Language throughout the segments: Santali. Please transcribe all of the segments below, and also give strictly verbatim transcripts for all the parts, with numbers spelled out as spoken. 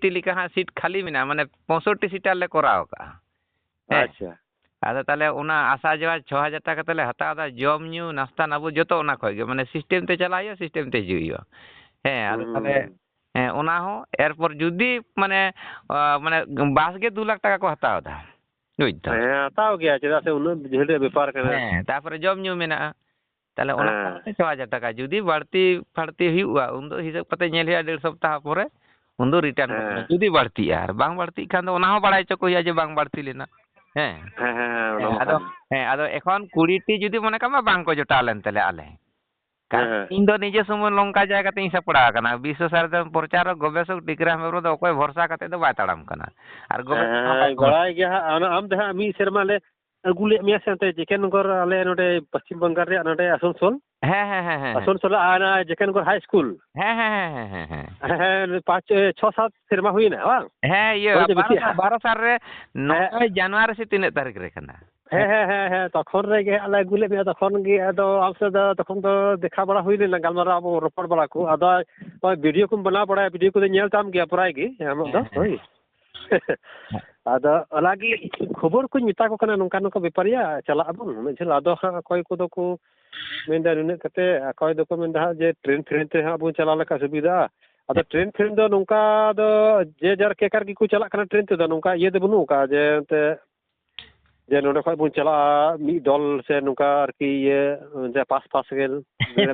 ᱥᱤᱴ ᱞᱮᱠᱟ ᱦᱟᱸᱜ ᱥᱤᱴ ᱠᱷᱟᱹᱞᱤ ᱢᱮᱱᱟᱜᱼᱟ, ᱢᱟᱱᱮ ᱯᱚᱸᱭᱥᱚᱴᱴᱤ ᱥᱤᱴᱟᱨ ᱞᱮ ᱠᱚᱨᱟᱣ ᱠᱟᱜᱼᱟ᱾ ᱦᱮᱸ᱾ ᱟᱪᱪᱷᱟ᱾ ᱟᱫᱚ ᱛᱟᱦᱚᱞᱮ ᱚᱱᱟ ᱟᱥᱟ ᱡᱟᱣᱟ ᱪᱷᱚ ᱦᱟᱡᱟᱨ ᱴᱟᱠᱟ ᱛᱮᱞᱮ ᱦᱟᱛᱟᱣ ᱮᱫᱟ, ᱡᱚᱢ ᱧᱩ ᱱᱟᱥᱛᱟ ᱱᱟᱵᱩ ᱡᱚᱛᱚ ᱚᱱᱟ ᱠᱷᱚᱡ ᱜᱮ, ᱢᱟᱱᱮ ᱥᱤᱥᱴᱮᱢ ᱛᱮ ᱪᱟᱞᱟᱜ ᱦᱩᱭᱩᱜᱼᱟ, ᱥᱤᱥᱴᱮᱢ ᱛᱮ ᱦᱤᱡᱩᱜ ᱦᱩᱭᱩᱜᱼᱟ᱾ ᱦᱮᱸ, ᱟᱫᱚ ᱛᱟᱦᱚᱞᱮ, ᱦᱩᱸ᱾ ᱦᱮᱸ, ᱚᱱᱟ ᱦᱚᱸ ᱮᱨᱯᱚᱨ ᱡᱩᱫᱤ ᱢᱟᱱᱮ, ᱟ, ᱢᱟᱱᱮ ᱵᱟᱥ ᱜᱮ ᱫᱩ ᱞᱟᱠᱷ ᱴᱟᱠᱟ ᱠᱚ ᱦᱟᱛᱟᱣ ᱮᱫᱟ, ᱵᱩᱡᱽ ᱫᱟᱢ? ᱦᱮᱸ, ᱦᱟᱛᱟᱣ ᱜᱮᱭᱟ, ᱪᱮᱫᱟᱜ ᱥᱮ ᱩᱱᱟᱹᱜ ᱡᱷᱟᱹᱞ ᱨᱮᱭᱟᱜ ᱵᱮᱯᱟᱨ ᱠᱟᱱᱟ᱾ ᱦᱮᱸ, ᱛᱟᱨᱯᱚᱨᱮ ᱡᱚᱢ ᱧᱩ ᱢᱮᱱᱟᱜᱼᱟ᱾ ᱛᱟᱦᱚᱞᱮ ᱚᱱᱟ ᱦᱮᱸ᱾ ᱠᱟᱨᱚᱱ ᱛᱮ ᱪᱷᱚ ᱦᱟᱡᱟᱨ ᱴᱟᱠᱟ᱾ ᱡᱩᱫᱤ ᱵᱟᱹᱲᱛᱤ ᱯᱷᱟᱹᱲᱛᱤ ᱦᱩᱭᱩᱜᱼᱟ, ᱩᱱᱫᱚ ᱦᱤᱥᱟᱹᱵ ᱠᱟᱛᱮ ᱧᱮᱞ ᱦᱩᱭᱩᱜᱼᱟ, ᱰᱮᱲ ᱥᱚᱯᱛᱟᱦᱚ ᱯᱚᱨᱮ ᱩᱱᱫᱚ ᱨᱤᱴᱟᱨᱱ ᱠᱚ ᱮᱢᱟ᱾ ᱦᱮᱸ᱾ ᱡᱩᱫᱤ ᱵᱟᱹᱲᱛᱤᱜᱼᱟ, ᱟᱨ ᱵᱟᱝ ᱵᱟᱹᱲᱛᱤᱜ ᱠᱷᱟᱱ ᱫᱚ ᱚᱱᱟ ᱦᱚᱸ ᱵᱟᱲᱟᱭ ᱦᱚᱪᱚ ᱠᱚ ᱦᱩᱭᱩᱜᱼᱟ ᱡᱮ ᱵᱟᱝ ᱵᱟᱹᱲᱛᱤ ᱞᱮᱱᱟ᱾ ᱦᱮᱸ᱾ ᱦᱮᱸ, ᱦᱮᱸ, ᱦᱮᱸ, ᱚᱱᱟ ᱦᱮᱸ, ᱢᱟ ᱟᱫᱚ, ᱠᱟᱱ ᱜᱮ᱾ ᱦᱮᱸ, ᱟᱫᱚ ᱮᱠᱷᱚᱱ ᱠᱩᱲᱤ ᱴᱤ ᱡᱩᱫᱤ ᱢᱚᱱᱮ ᱠᱟᱜ ᱢᱮ ᱵᱟᱝ ᱠᱚ ᱡᱚᱴᱟᱣ ᱞᱮᱱ ᱛᱟᱞᱮᱭᱟ ᱟᱞᱮ᱾ ᱠᱟᱨᱚᱱ ᱦᱮᱸ, ᱦᱮᱸ᱾ ᱤᱧ ᱫᱚ ᱱᱤᱡᱮ ᱥᱩᱢᱩᱝ ᱞᱚᱝᱠᱟ ᱡᱟᱭᱜᱟ ᱛᱮᱧ ᱥᱟᱯᱲᱟᱣ ᱟᱠᱟᱱᱟ᱾ ᱵᱤᱥᱥᱚ ᱥᱟᱨᱮᱛᱮ ᱯᱨᱚᱪᱟᱨᱚᱠ, ᱜᱚᱵᱮᱥᱚᱠ ᱴᱤᱠᱨᱟᱢ ᱦᱮᱢᱵᱨᱚᱢ ᱫᱚ ᱚᱠᱚᱭ ᱵᱷᱚᱨᱥᱟ ᱠᱟᱛᱮ ᱫᱚ ᱵᱟᱭ ᱛᱟᱲᱟᱢ ᱠᱟᱱᱟ᱾ ᱟᱨ ᱜᱚᱵᱮᱥᱚᱠ ᱦᱚᱸ ᱦᱮᱸ, ᱵᱟᱠᱚ ᱵᱟᱲᱟᱭ ᱜᱮᱭᱟ ᱦᱟᱸᱜ᱾ ᱟᱢ, ᱟᱢ ᱫᱚ ᱦᱟᱸᱜ ᱢᱤᱫ ᱥᱮᱨᱢᱟ ᱞᱮ ᱟᱹᱜᱩ ᱞᱮᱫ ᱢᱮᱭᱟ ᱥᱮ ᱚᱱᱛᱮ ᱡᱮ ᱠᱮ ᱱᱚᱜᱚᱨ, ᱟᱞᱮ ᱱᱚᱰᱮ ᱯᱚᱥᱪᱤᱢ ᱵᱟᱝᱜᱟᱞ ᱨᱮᱭᱟᱜ ᱱᱚᱰᱮ ᱟᱥᱟᱱᱥᱳᱞ? ᱦᱮᱸ, ᱦᱮᱸ, ᱦᱮᱸ, ᱦᱮᱸ, ᱦᱮᱸ᱾ ᱟᱥᱟᱱᱥᱳᱞ ᱟᱨ ᱚᱱᱟ ᱡᱮ ᱠᱮ ᱱᱚᱜᱚᱨ ᱦᱟᱭ ᱥᱠᱩᱞ? ᱦᱮᱸ, ᱦᱮᱸ, ᱦᱮᱸ, ᱦᱮᱸ, ᱦᱮᱸ, ᱦᱮᱸ᱾ ᱦᱮᱸ, ᱦᱮᱸ, ᱯᱟᱸᱪ, ᱮ, ᱪᱷᱚ ᱥᱟᱛ ᱥᱮᱨᱢᱟ ᱦᱩᱭᱱᱟ, ᱵᱟᱝ? ᱦᱮᱸ, ᱤᱭᱟᱹ, ᱦᱳᱭ ᱛᱚ, ᱵᱟᱨᱚ ᱵᱮᱥᱤᱜᱼᱟ᱾ ᱥᱟᱞ, ᱵᱟᱨᱚ ᱥᱟᱞ ᱨᱮ ᱦᱮᱸ᱾ ᱱᱚᱭ ᱡᱟᱱᱩᱣᱟᱨᱤ ᱥᱮ ᱛᱤᱱᱟᱹᱜ ᱛᱟᱹᱨᱤᱠᱷ ᱨᱮ ᱠᱟᱱᱟ? ᱦᱮᱸ, ᱦᱮᱸ, ᱦᱮᱸ, ᱦᱮᱸ, ᱛᱚᱠᱷᱚᱱ ᱨᱮᱜᱮ ᱦᱟᱸᱜ ᱞᱮ ᱟᱹᱜᱩ ᱞᱮᱫ ᱢᱮᱭᱟ, ᱛᱚᱠᱷᱚᱱ ᱜᱮ ᱟᱫᱚ ᱟᱢ ᱥᱟᱶ ᱫᱚ ᱛᱚᱠᱷᱚᱱ ᱫᱚ ᱫᱮᱠᱷᱟ ᱵᱟᱲᱟ ᱦᱩᱭ ᱞᱮᱱᱟ, ᱜᱟᱞᱢᱟᱨᱟᱣ ᱟᱵᱚ ᱨᱚᱯᱚᱲ ᱵᱟᱲᱟ ᱠᱚ᱾ ᱟᱫᱚ ᱱᱚᱜᱼᱚᱭ ᱵᱷᱤᱰᱤᱭᱳ ᱠᱚᱢ ᱵᱮᱱᱟᱣ ᱵᱟᱲᱟᱭᱟ, ᱵᱷᱤᱰᱤᱭᱳ ᱠᱚᱫᱚ ᱧᱮᱞ ᱛᱟᱢ ᱜᱮᱭᱟ ᱯᱨᱟᱭ ᱜᱮ ᱟᱢᱟᱜ ᱫᱚ, ᱦᱮᱸ, ᱦᱮᱸ᱾ ᱦᱳᱭ᱾ ᱟᱫᱚ ᱚᱱᱟᱜᱮ ᱠᱷᱚᱵᱚᱨ ᱠᱚᱧ ᱢᱮᱛᱟ ᱠᱚ ᱠᱟᱱᱟ, ᱱᱚᱝᱠᱟ ᱱᱚᱝᱠᱟ ᱵᱮᱯᱟᱨ ᱭᱟ, ᱪᱟᱞᱟᱜ ᱟᱵᱚᱱ ᱩᱱᱟᱹᱜ ᱡᱷᱟᱹᱞ᱾ ᱟᱫᱚ ᱦᱟᱸᱜ ᱚᱠᱚᱭ ᱠᱚᱫᱚ ᱠᱚ ᱢᱮᱱᱫᱟ ᱱᱩᱱᱟᱹᱜ ᱠᱟᱛᱮ, ᱚᱠᱚᱭ ᱫᱚᱠᱚ ᱢᱮᱱᱫᱟ ᱦᱟᱸᱜ ᱡᱮ ᱴᱨᱮᱱ ᱯᱷᱨᱮᱱ ᱛᱮ ᱦᱟᱸᱜ ᱵᱚᱱ ᱪᱟᱞᱟᱣ ᱞᱮᱠᱷᱟᱱ ᱥᱩᱵᱤᱫᱷᱟᱜᱼᱟ᱾ ᱟᱫᱚ ᱴᱨᱮᱱ ᱯᱷᱨᱮᱱ ᱫᱚ ᱱᱚᱝᱠᱟ ᱫᱚ ᱡᱮ ᱡᱟᱨ ᱠᱮᱠᱟᱨ ᱜᱮᱠᱚ ᱪᱟᱞᱟᱜ ᱠᱟᱱᱟ ᱴᱨᱮᱱ ᱛᱮᱫᱚ, ᱱᱚᱝᱠᱟ ᱤᱭᱟᱹ ᱫᱚ ᱵᱟᱹᱱᱩᱜ ᱟᱠᱟᱫᱼᱟ ᱡᱮ ᱮᱱᱛᱮ ᱡᱮ ᱱᱚᱸᱰᱮ ᱠᱷᱚᱡ ᱵᱚᱱ ᱪᱟᱞᱟᱜᱼᱟ ᱢᱤᱫ ᱫᱚᱞ ᱥᱮ ᱱᱚᱝᱠᱟ ᱟᱨᱠᱤ ᱤᱭᱟᱹ, ᱡᱮ ᱯᱟᱥ ᱯᱟᱥ ᱜᱮ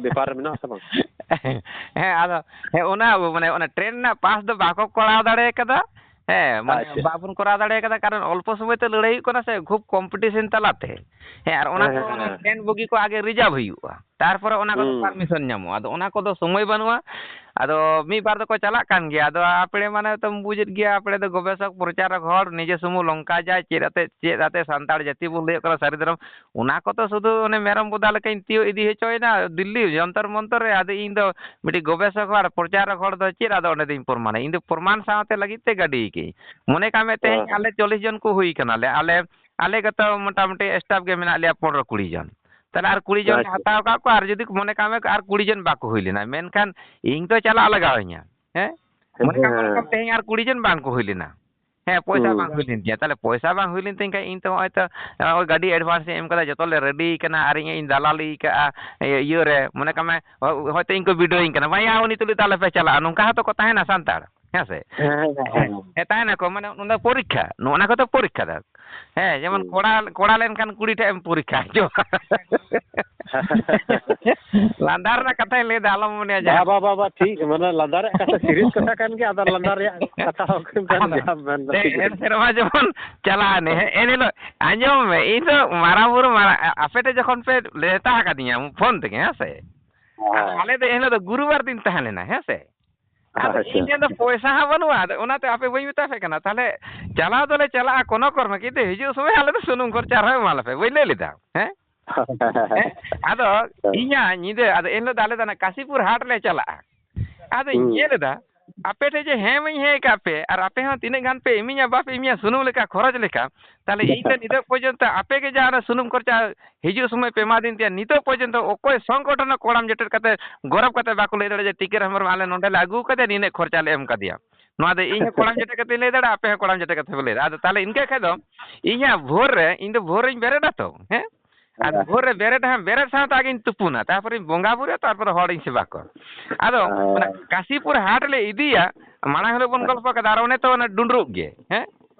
ᱵᱮᱯᱟᱨ ᱨᱮ ᱢᱮᱱᱟᱜ ᱟᱥᱮ ᱵᱟᱝ? ᱦᱮᱸ, ᱟᱫᱚ, ᱦᱮᱸ, ᱚᱱᱟ ᱢᱟᱱᱮ ᱚᱱᱟ ᱴᱨᱮᱱ ᱨᱮᱱᱟᱜ ᱯᱟᱥ ᱫᱚ ᱵᱟᱠᱚ ᱠᱚᱨᱟᱣ ᱫᱟᱲᱮ ᱠᱟᱫᱟ᱾ ᱦᱮᱸ, ᱢᱟᱱᱮ ᱟᱪᱪᱷᱟ᱾ ᱵᱟᱵᱚᱱ ᱠᱚᱨᱟᱣ ᱫᱟᱲᱮ ᱠᱟᱫᱟ, ᱠᱟᱨᱚᱱ ᱚᱞᱯᱚ ᱥᱚᱢᱚᱭ ᱛᱮ ᱞᱟᱹᱲᱦᱟᱹᱭ ᱦᱩᱭᱩᱜ ᱠᱟᱱᱟ ᱥᱮ, ᱠᱷᱩᱵ ᱠᱚᱢᱯᱤᱴᱤᱥᱚᱱ ᱛᱟᱞᱟᱛᱮ᱾ ᱦᱮᱸ, ᱟᱨ ᱚᱱᱟ ᱦᱮᱸ, ᱠᱚ ᱦᱮᱸ, ᱚᱱᱟ ᱦᱮᱸ᱾ ᱴᱨᱮᱱ ᱵᱚᱜᱤ ᱠᱚ ᱟᱜᱮ ᱨᱤᱡᱟᱨᱵᱷ ᱦᱩᱭᱩᱜᱼᱟ᱾ ᱛᱟᱨᱯᱚᱨᱮ ᱚᱱᱟ ᱠᱚᱫᱚ ᱦᱩᱸ᱾ ᱯᱟᱨᱢᱤᱥᱚᱱ ᱧᱟᱢᱚᱜᱼᱟ᱾ ᱟᱫᱚ ᱚᱱᱟ ᱠᱚᱫᱚ ᱥᱚᱢᱚᱭ ᱵᱟᱹᱱᱩᱜᱼᱟ᱾ ᱟᱫᱚ ᱢᱤᱫ ᱵᱟᱨ ᱫᱚᱠᱚ ᱪᱟᱞᱟᱜ ᱠᱟᱱ ᱜᱮᱭᱟ᱾ ᱟᱫᱚ ᱟᱯᱲᱮ ᱢᱟᱱᱮ ᱛᱚᱢ ᱵᱩᱡᱮᱫ ᱜᱮᱭᱟ, ᱟᱯᱲᱮ ᱫᱚ ᱜᱚᱵᱮᱥᱚᱠ ᱯᱨᱚᱪᱟᱨᱚᱠ ᱦᱚᱲ, ᱱᱤᱡᱮ ᱥᱩᱢᱩᱝ ᱞᱚᱝᱠᱟ ᱡᱟᱭ ᱪᱮᱫ ᱟᱛᱮ, ᱪᱮᱫ ᱟᱛᱮ ᱥᱟᱱᱛᱟᱲ ᱡᱟᱹᱛᱤ ᱵᱚᱱ ᱞᱟᱹᱭᱚᱜ ᱠᱟᱱᱟ ᱥᱟᱹᱨᱤ ᱫᱷᱚᱨᱚᱢ, ᱚᱱᱟ ᱠᱚᱫᱚ ᱥᱩᱫᱷᱩ ᱚᱱᱮ ᱢᱮᱨᱚᱢ ᱵᱚᱫᱟ ᱞᱮᱠᱟᱧ ᱛᱤᱭᱳᱜ ᱤᱫᱤ ᱦᱚᱪᱚᱭᱮᱱᱟ ᱫᱤᱞᱞᱤ ᱡᱚᱱᱛᱚᱨ ᱢᱚᱱᱛᱚᱨ ᱨᱮ᱾ ᱟᱫᱚ ᱤᱧ ᱫᱚ ᱢᱤᱫᱴᱤᱡ ᱜᱚᱵᱮᱥᱚᱠ ᱦᱚᱲ, ᱯᱨᱚᱪᱟᱨᱚᱠ ᱦᱚᱲ ᱫᱚ ᱪᱮᱫ ᱟᱫᱚ ᱚᱸᱰᱮ ᱫᱚᱧ ᱯᱨᱚᱢᱟᱱᱟ? ᱤᱧ ᱫᱚ ᱯᱨᱚᱢᱟᱱ ᱥᱟᱶᱛᱮ ᱞᱟᱹᱜᱤᱫ ᱛᱮ ᱜᱟᱹᱰᱤ ᱠᱟᱹᱧ᱾ ᱢᱚᱱᱮ ᱠᱟᱜ ᱢᱮ ᱛᱮᱦᱮᱧ ᱦᱮᱸ᱾ ᱟᱞᱮ ᱪᱚᱞᱞᱤᱥ ᱡᱚᱱ ᱠᱚ ᱦᱩᱭ ᱠᱟᱱᱟᱞᱮ, ᱟᱞᱮ, ᱟᱞᱮ ᱜᱮᱛᱚ ᱢᱚᱴᱟᱢᱩᱴᱤ staff ᱜᱮ ᱢᱮᱱᱟᱜ ᱞᱮᱭᱟ ᱯᱚᱱᱨᱚ ᱠᱩᱲᱤ ᱡᱚᱱ᱾ ᱛᱟᱦᱞᱮ ᱟᱨ ᱠᱩᱲᱤ ᱡᱚᱱ ᱞᱮ ᱟᱪᱪᱷᱟ᱾ ᱦᱟᱛᱟᱣ ᱠᱟᱜ ᱠᱚᱣᱟ, ᱟᱨ ᱡᱩᱫᱤ ᱢᱚᱱᱮ ᱠᱟᱜ ᱢᱮ ᱟᱨ ᱠᱩᱲᱤ ᱡᱚᱱ ᱵᱟᱠᱚ ᱦᱩᱭ ᱞᱮᱱᱟ, ᱢᱮᱱᱠᱷᱟᱱ ᱤᱧ ᱛᱚ ᱪᱟᱞᱟᱜ ᱞᱟᱜᱟᱣ ᱤᱧᱟ, ᱦᱮᱸ? ᱢᱚᱱᱮ ᱠᱟᱜ ᱢᱮ, ᱦᱮᱸ᱾ ᱚᱱᱠᱟ ᱛᱮᱦᱮᱧ ᱟᱨ ᱠᱩᱲᱤ ᱡᱚᱱ ᱵᱟᱝ ᱠᱚ ᱦᱩᱭ ᱞᱮᱱᱟ᱾ ᱦᱮᱸ, ᱯᱚᱭᱥᱟ ᱦᱩᱸ᱾ ᱵᱟᱝ ᱦᱩᱭ ᱞᱮᱱ ᱛᱤᱧᱟ᱾ ᱛᱟᱦᱞᱮ ᱯᱚᱭᱥᱟ ᱵᱟᱝ ᱦᱩᱭ ᱞᱮᱱ ᱛᱤᱧ ᱠᱷᱟᱱ, ᱤᱧ ᱛᱚ ᱦᱚᱸᱜᱼᱚᱭ ᱛᱚ, ᱱᱚᱜᱼᱚᱭ ᱜᱟᱹᱰᱤ advance ᱤᱧ ᱮᱢ ᱠᱟᱫᱟ, ᱡᱚᱛᱚ ᱞᱮ ready ᱠᱟᱱᱟ, ᱟᱨ ᱤᱧ, ᱤᱧ ᱫᱟᱞᱟᱞᱤ ᱠᱟᱜᱼᱟ, ᱤᱭᱟᱹ, ᱤᱭᱟᱹ ᱨᱮ, ᱢᱚᱱᱮ ᱠᱟᱜ ᱢᱮ, ᱦᱚ-, ᱦᱚᱭᱛᱳ ᱤᱧ ᱠᱚ ᱵᱤᱰᱟᱹᱣᱤᱧ ᱠᱟᱱᱟ, "ᱵᱟᱝᱭᱟ, ᱩᱱᱤ ᱛᱩᱞᱩᱡ ᱫᱚ ᱟᱞᱚᱯᱮ ᱪᱟᱞᱟᱜᱼᱟ", ᱱᱚᱝᱠᱟ ᱦᱚᱸᱛᱚ ᱠᱚ ᱛᱟᱦᱮᱱᱟ ᱥᱟᱱᱛᱟᱲ, ᱦᱮᱸ ᱥᱮ? ᱦᱮᱸ, ᱦᱮᱸ, ᱦᱮᱸ᱾ ᱦᱮᱸ, ᱛᱟᱦᱮᱱᱟᱠᱚ, ᱢᱟᱱᱮ, ᱚᱱᱟ ᱯᱚᱨᱤᱠᱠᱷᱟ, ᱱᱚᱜᱼᱚ ᱱᱟ ᱠᱚᱫᱚ ᱯᱚᱨᱤᱠᱠᱷᱟ ᱫᱚ᱾ ᱦᱮᱸ, ᱡᱮᱢᱚᱱ ᱦᱩᱸ᱾ ᱠᱚᱲᱟ, ᱠᱚᱲᱟ ᱞᱮᱱᱠᱷᱟᱱ ᱠᱩᱲᱤ ᱴᱷᱮᱡ ᱮᱢ ᱯᱚᱨᱤᱠᱠᱷᱟ ᱦᱚᱪᱚᱜᱼᱟ᱾ ᱞᱟᱸᱫᱟ ᱨᱮᱱᱟᱜ ᱠᱟᱛᱷᱟᱧ ᱞᱟᱹᱭᱫᱟ, ᱟᱞᱚᱢ ᱢᱚᱱᱮᱭᱟ ᱵᱟ, ᱡᱟᱦᱟᱸ ᱵᱟ, ᱵᱟ, ᱵᱟ, ᱴᱷᱤᱠ, ᱢᱟᱱᱮ, ᱞᱟᱸᱫᱟ ᱨᱮᱭᱟᱜ ᱠᱟᱛᱷᱟ, serious ᱠᱟᱛᱷᱟ ᱠᱟᱱ ᱜᱮᱭᱟ, ᱟᱫᱚ ᱞᱟᱸᱫᱟ ᱨᱮᱭᱟᱜ ᱠᱟᱛᱷᱟ ᱦᱚᱸ ᱠᱟᱱ ᱟᱫᱚ, ᱜᱮᱭᱟ, ᱢᱮᱱ ᱫᱚ ᱮ-, ᱴᱷᱤᱠ ᱮᱱ ᱜᱮᱭᱟ᱾ ᱥᱮᱨᱢᱟ ᱡᱮᱢᱚᱱ ᱪᱟᱞᱟᱣ ᱮᱱᱮ, ᱦᱮᱸ, ᱮᱱ ᱦᱤᱞᱳᱜ, ᱟᱸᱡᱚᱢ ᱢᱮ, ᱤᱧ ᱫᱚ ᱢᱟᱨᱟᱝ ᱵᱩᱨᱩ ᱢᱟᱨᱟᱝ, ᱟ-, ᱟᱯᱮ ᱴᱷᱮᱡ ᱡᱚᱠᱷᱚᱱ ᱯᱮ ᱱᱮᱣᱛᱟ ᱟᱠᱟᱫᱤᱧᱟ ᱯᱷᱳᱱ ᱛᱮᱜᱮ, ᱦᱮᱸ ᱥᱮ? ᱦᱮᱸ᱾ ᱟᱞᱮ ᱫᱚ ᱮᱱ ᱦᱤᱞᱳᱜ ᱫᱚ ᱜᱩᱨᱩᱵᱟᱨ ᱫᱤᱱ ᱛᱟᱦᱮᱸ ᱞᱮᱱᱟ, ᱦᱮᱸ ᱥᱮ? ᱟᱫᱚ ᱟᱪᱪᱷᱟ᱾ ᱤᱧ ᱴᱷᱮᱱ ᱫᱚ ᱯᱚᱭᱥᱟ ᱦᱚᱸ ᱵᱟᱹᱱᱩᱜᱼᱟ, ᱟᱫᱚ ᱚᱱᱟᱛᱮ ᱟᱯᱮ ᱵᱟᱹᱧ ᱢᱮᱛᱟ ᱯᱮ ᱠᱟᱱᱟ᱾ ᱛᱟᱦᱞᱮ ᱪᱟᱞᱟᱣ ᱫᱚᱞᱮ ᱪᱟᱞᱟᱜᱼᱟ ᱠᱳᱱᱳ ᱠᱚᱨᱢᱮ, ᱠᱤᱱᱛᱩ ᱦᱤᱡᱩᱜ ᱥᱚᱢᱚᱭ ᱟᱞᱮ ᱫᱚ ᱥᱩᱱᱩᱢ ᱠᱷᱚᱨᱪᱟ ᱨᱮᱦᱚᱸ ᱮᱢᱟ ᱞᱮᱯᱮ, ᱵᱟᱹᱧ ᱞᱟᱹᱭ ᱞᱮᱫᱟ, ᱦᱮᱸ? ᱦᱮᱸ? ᱟᱫᱚ ᱦᱮᱸ᱾ ᱤᱧᱟᱹᱜ ᱧᱤᱫᱟᱹ, ᱟᱫᱚ ᱮᱱ ᱦᱤᱞᱳᱜ ᱫᱚ ᱟᱞᱮ ᱫᱚ ᱚᱱᱟ ᱠᱟᱥᱤᱯᱩᱨ ᱦᱟᱴ ᱞᱮ ᱪᱟᱞᱟᱜᱼᱟ᱾ ᱟᱫᱚᱧ ᱦᱩᱸ᱾ ᱧᱮᱞ ᱮᱫᱟ, ᱟᱯᱮ ᱴᱷᱮᱡ ᱡᱮ ᱦᱮᱸ ᱢᱟᱧ ᱦᱮᱸ ᱟᱠᱟᱫ ᱯᱮ, ᱟᱨ ᱟᱯᱮ ᱦᱚᱸ ᱛᱤᱱᱟᱹᱜ ᱜᱟᱱ ᱯᱮ ᱤᱢᱟᱹᱧᱟ ᱵᱟᱯᱮ ᱤᱢᱟᱹᱧᱟ ᱥᱩᱱᱩᱢ ᱞᱮᱠᱟ ᱠᱷᱚᱨᱚᱪ ᱞᱮᱠᱟ, ᱛᱟᱦᱞᱮ ᱤᱧ ᱫᱚ ᱱᱤᱛᱚᱜ ᱯᱚᱨᱡᱚᱱᱛᱚ ᱟᱯᱮ ᱜᱮ ᱡᱟ ᱚᱱᱟ ᱥᱩᱱᱩᱢ ᱠᱷᱚᱨᱪᱟ ᱦᱤᱡᱩᱜ ᱥᱚᱢᱚᱭ ᱯᱮ ᱮᱢᱟ ᱫᱤᱧ ᱛᱮ, ᱱᱤᱛᱚᱜ ᱯᱚᱨᱡᱚᱱᱛᱚ ᱚᱠᱚᱭ ᱥᱚᱝᱜᱚᱴᱷᱚᱱ ᱠᱚᱲᱟᱢ ᱡᱚᱴᱮᱫ ᱠᱟᱛᱮ, ᱜᱚᱨᱚᱵ ᱠᱟᱛᱮ ᱵᱟᱠᱚ ᱞᱟᱹᱭ ᱫᱟᱲᱮᱭᱟᱜᱼᱟ ᱡᱮ, "ᱴᱤᱠᱟᱹᱨ ᱦᱮᱢᱵᱨᱚᱢ ᱟᱞᱮ ᱱᱚᱸᱰᱮ ᱞᱮ ᱟᱹᱜᱩ ᱠᱟᱫᱮᱭᱟ, ᱱᱤᱱᱟᱹᱜ ᱠᱷᱚᱨᱪᱟ ᱞᱮ ᱮᱢ ᱠᱟᱫᱮᱭᱟ᱾" ᱱᱚᱣᱟ ᱫᱚ ᱤᱧ ᱦᱚᱸ ᱠᱚᱲᱟᱢ ᱡᱚᱴᱮᱫ ᱠᱟᱛᱮᱧ ᱞᱟᱹᱭ ᱫᱟᱲᱮᱭᱟᱜᱼᱟ, ᱟᱯᱮ ᱦᱚᱸ ᱠᱚᱲᱟᱢ ᱡᱚᱴᱮᱫ ᱠᱟᱛᱮ ᱯᱮ ᱞᱟᱹᱭ ᱫᱟᱲᱮᱭᱟᱜᱼᱟ᱾ ᱟᱫᱚ ᱛᱟᱦᱞᱮ ᱤᱱᱠᱟᱹ ᱠᱷᱟᱡ ᱫᱚ ᱤᱧᱟᱹᱜ ᱵᱷᱳᱨ ᱨᱮ, ᱤᱧ ᱫᱚ ᱵᱷᱳᱨ ᱨᱤᱧ ᱵᱮᱨᱮᱫᱟ ᱛᱚ, ᱦᱮᱸ? ᱟᱨ ᱦᱮᱸ᱾ ᱵᱷᱳᱨ ᱨᱮ ᱵᱮᱨᱮᱫ ᱦᱟᱸᱜ, ᱵᱮᱨᱮᱫ ᱥᱟᱶᱛᱮ ᱟᱜᱤᱧ ᱛᱩᱯᱩᱱᱟ, ᱛᱟᱨᱯᱚᱨᱮᱧ ᱵᱚᱸᱜᱟ ᱵᱩᱨᱩᱭᱟ, ᱛᱟᱨᱯᱚᱨᱮ ᱦᱚᱲᱤᱧ ᱥᱮᱵᱟ ᱠᱚᱣᱟ᱾ ᱟᱫᱚ ᱦᱮᱸ᱾ ᱚᱱᱟ ᱠᱟᱥᱤᱯᱩᱨ ᱦᱟᱴ ᱞᱮ ᱤᱫᱤᱭᱟ, ᱢᱟᱲᱟᱝ ᱦᱤᱞᱳᱜ ᱵᱚᱱ ᱦᱮᱸ᱾ ᱜᱚᱞᱯᱚ ᱠᱟᱫᱟ, ᱟᱨ ᱚᱱᱮ ᱛᱚ ᱚᱱᱟ ᱰᱩᱸᱰᱨᱩᱜ ᱜᱮ, ᱦᱮᱸ?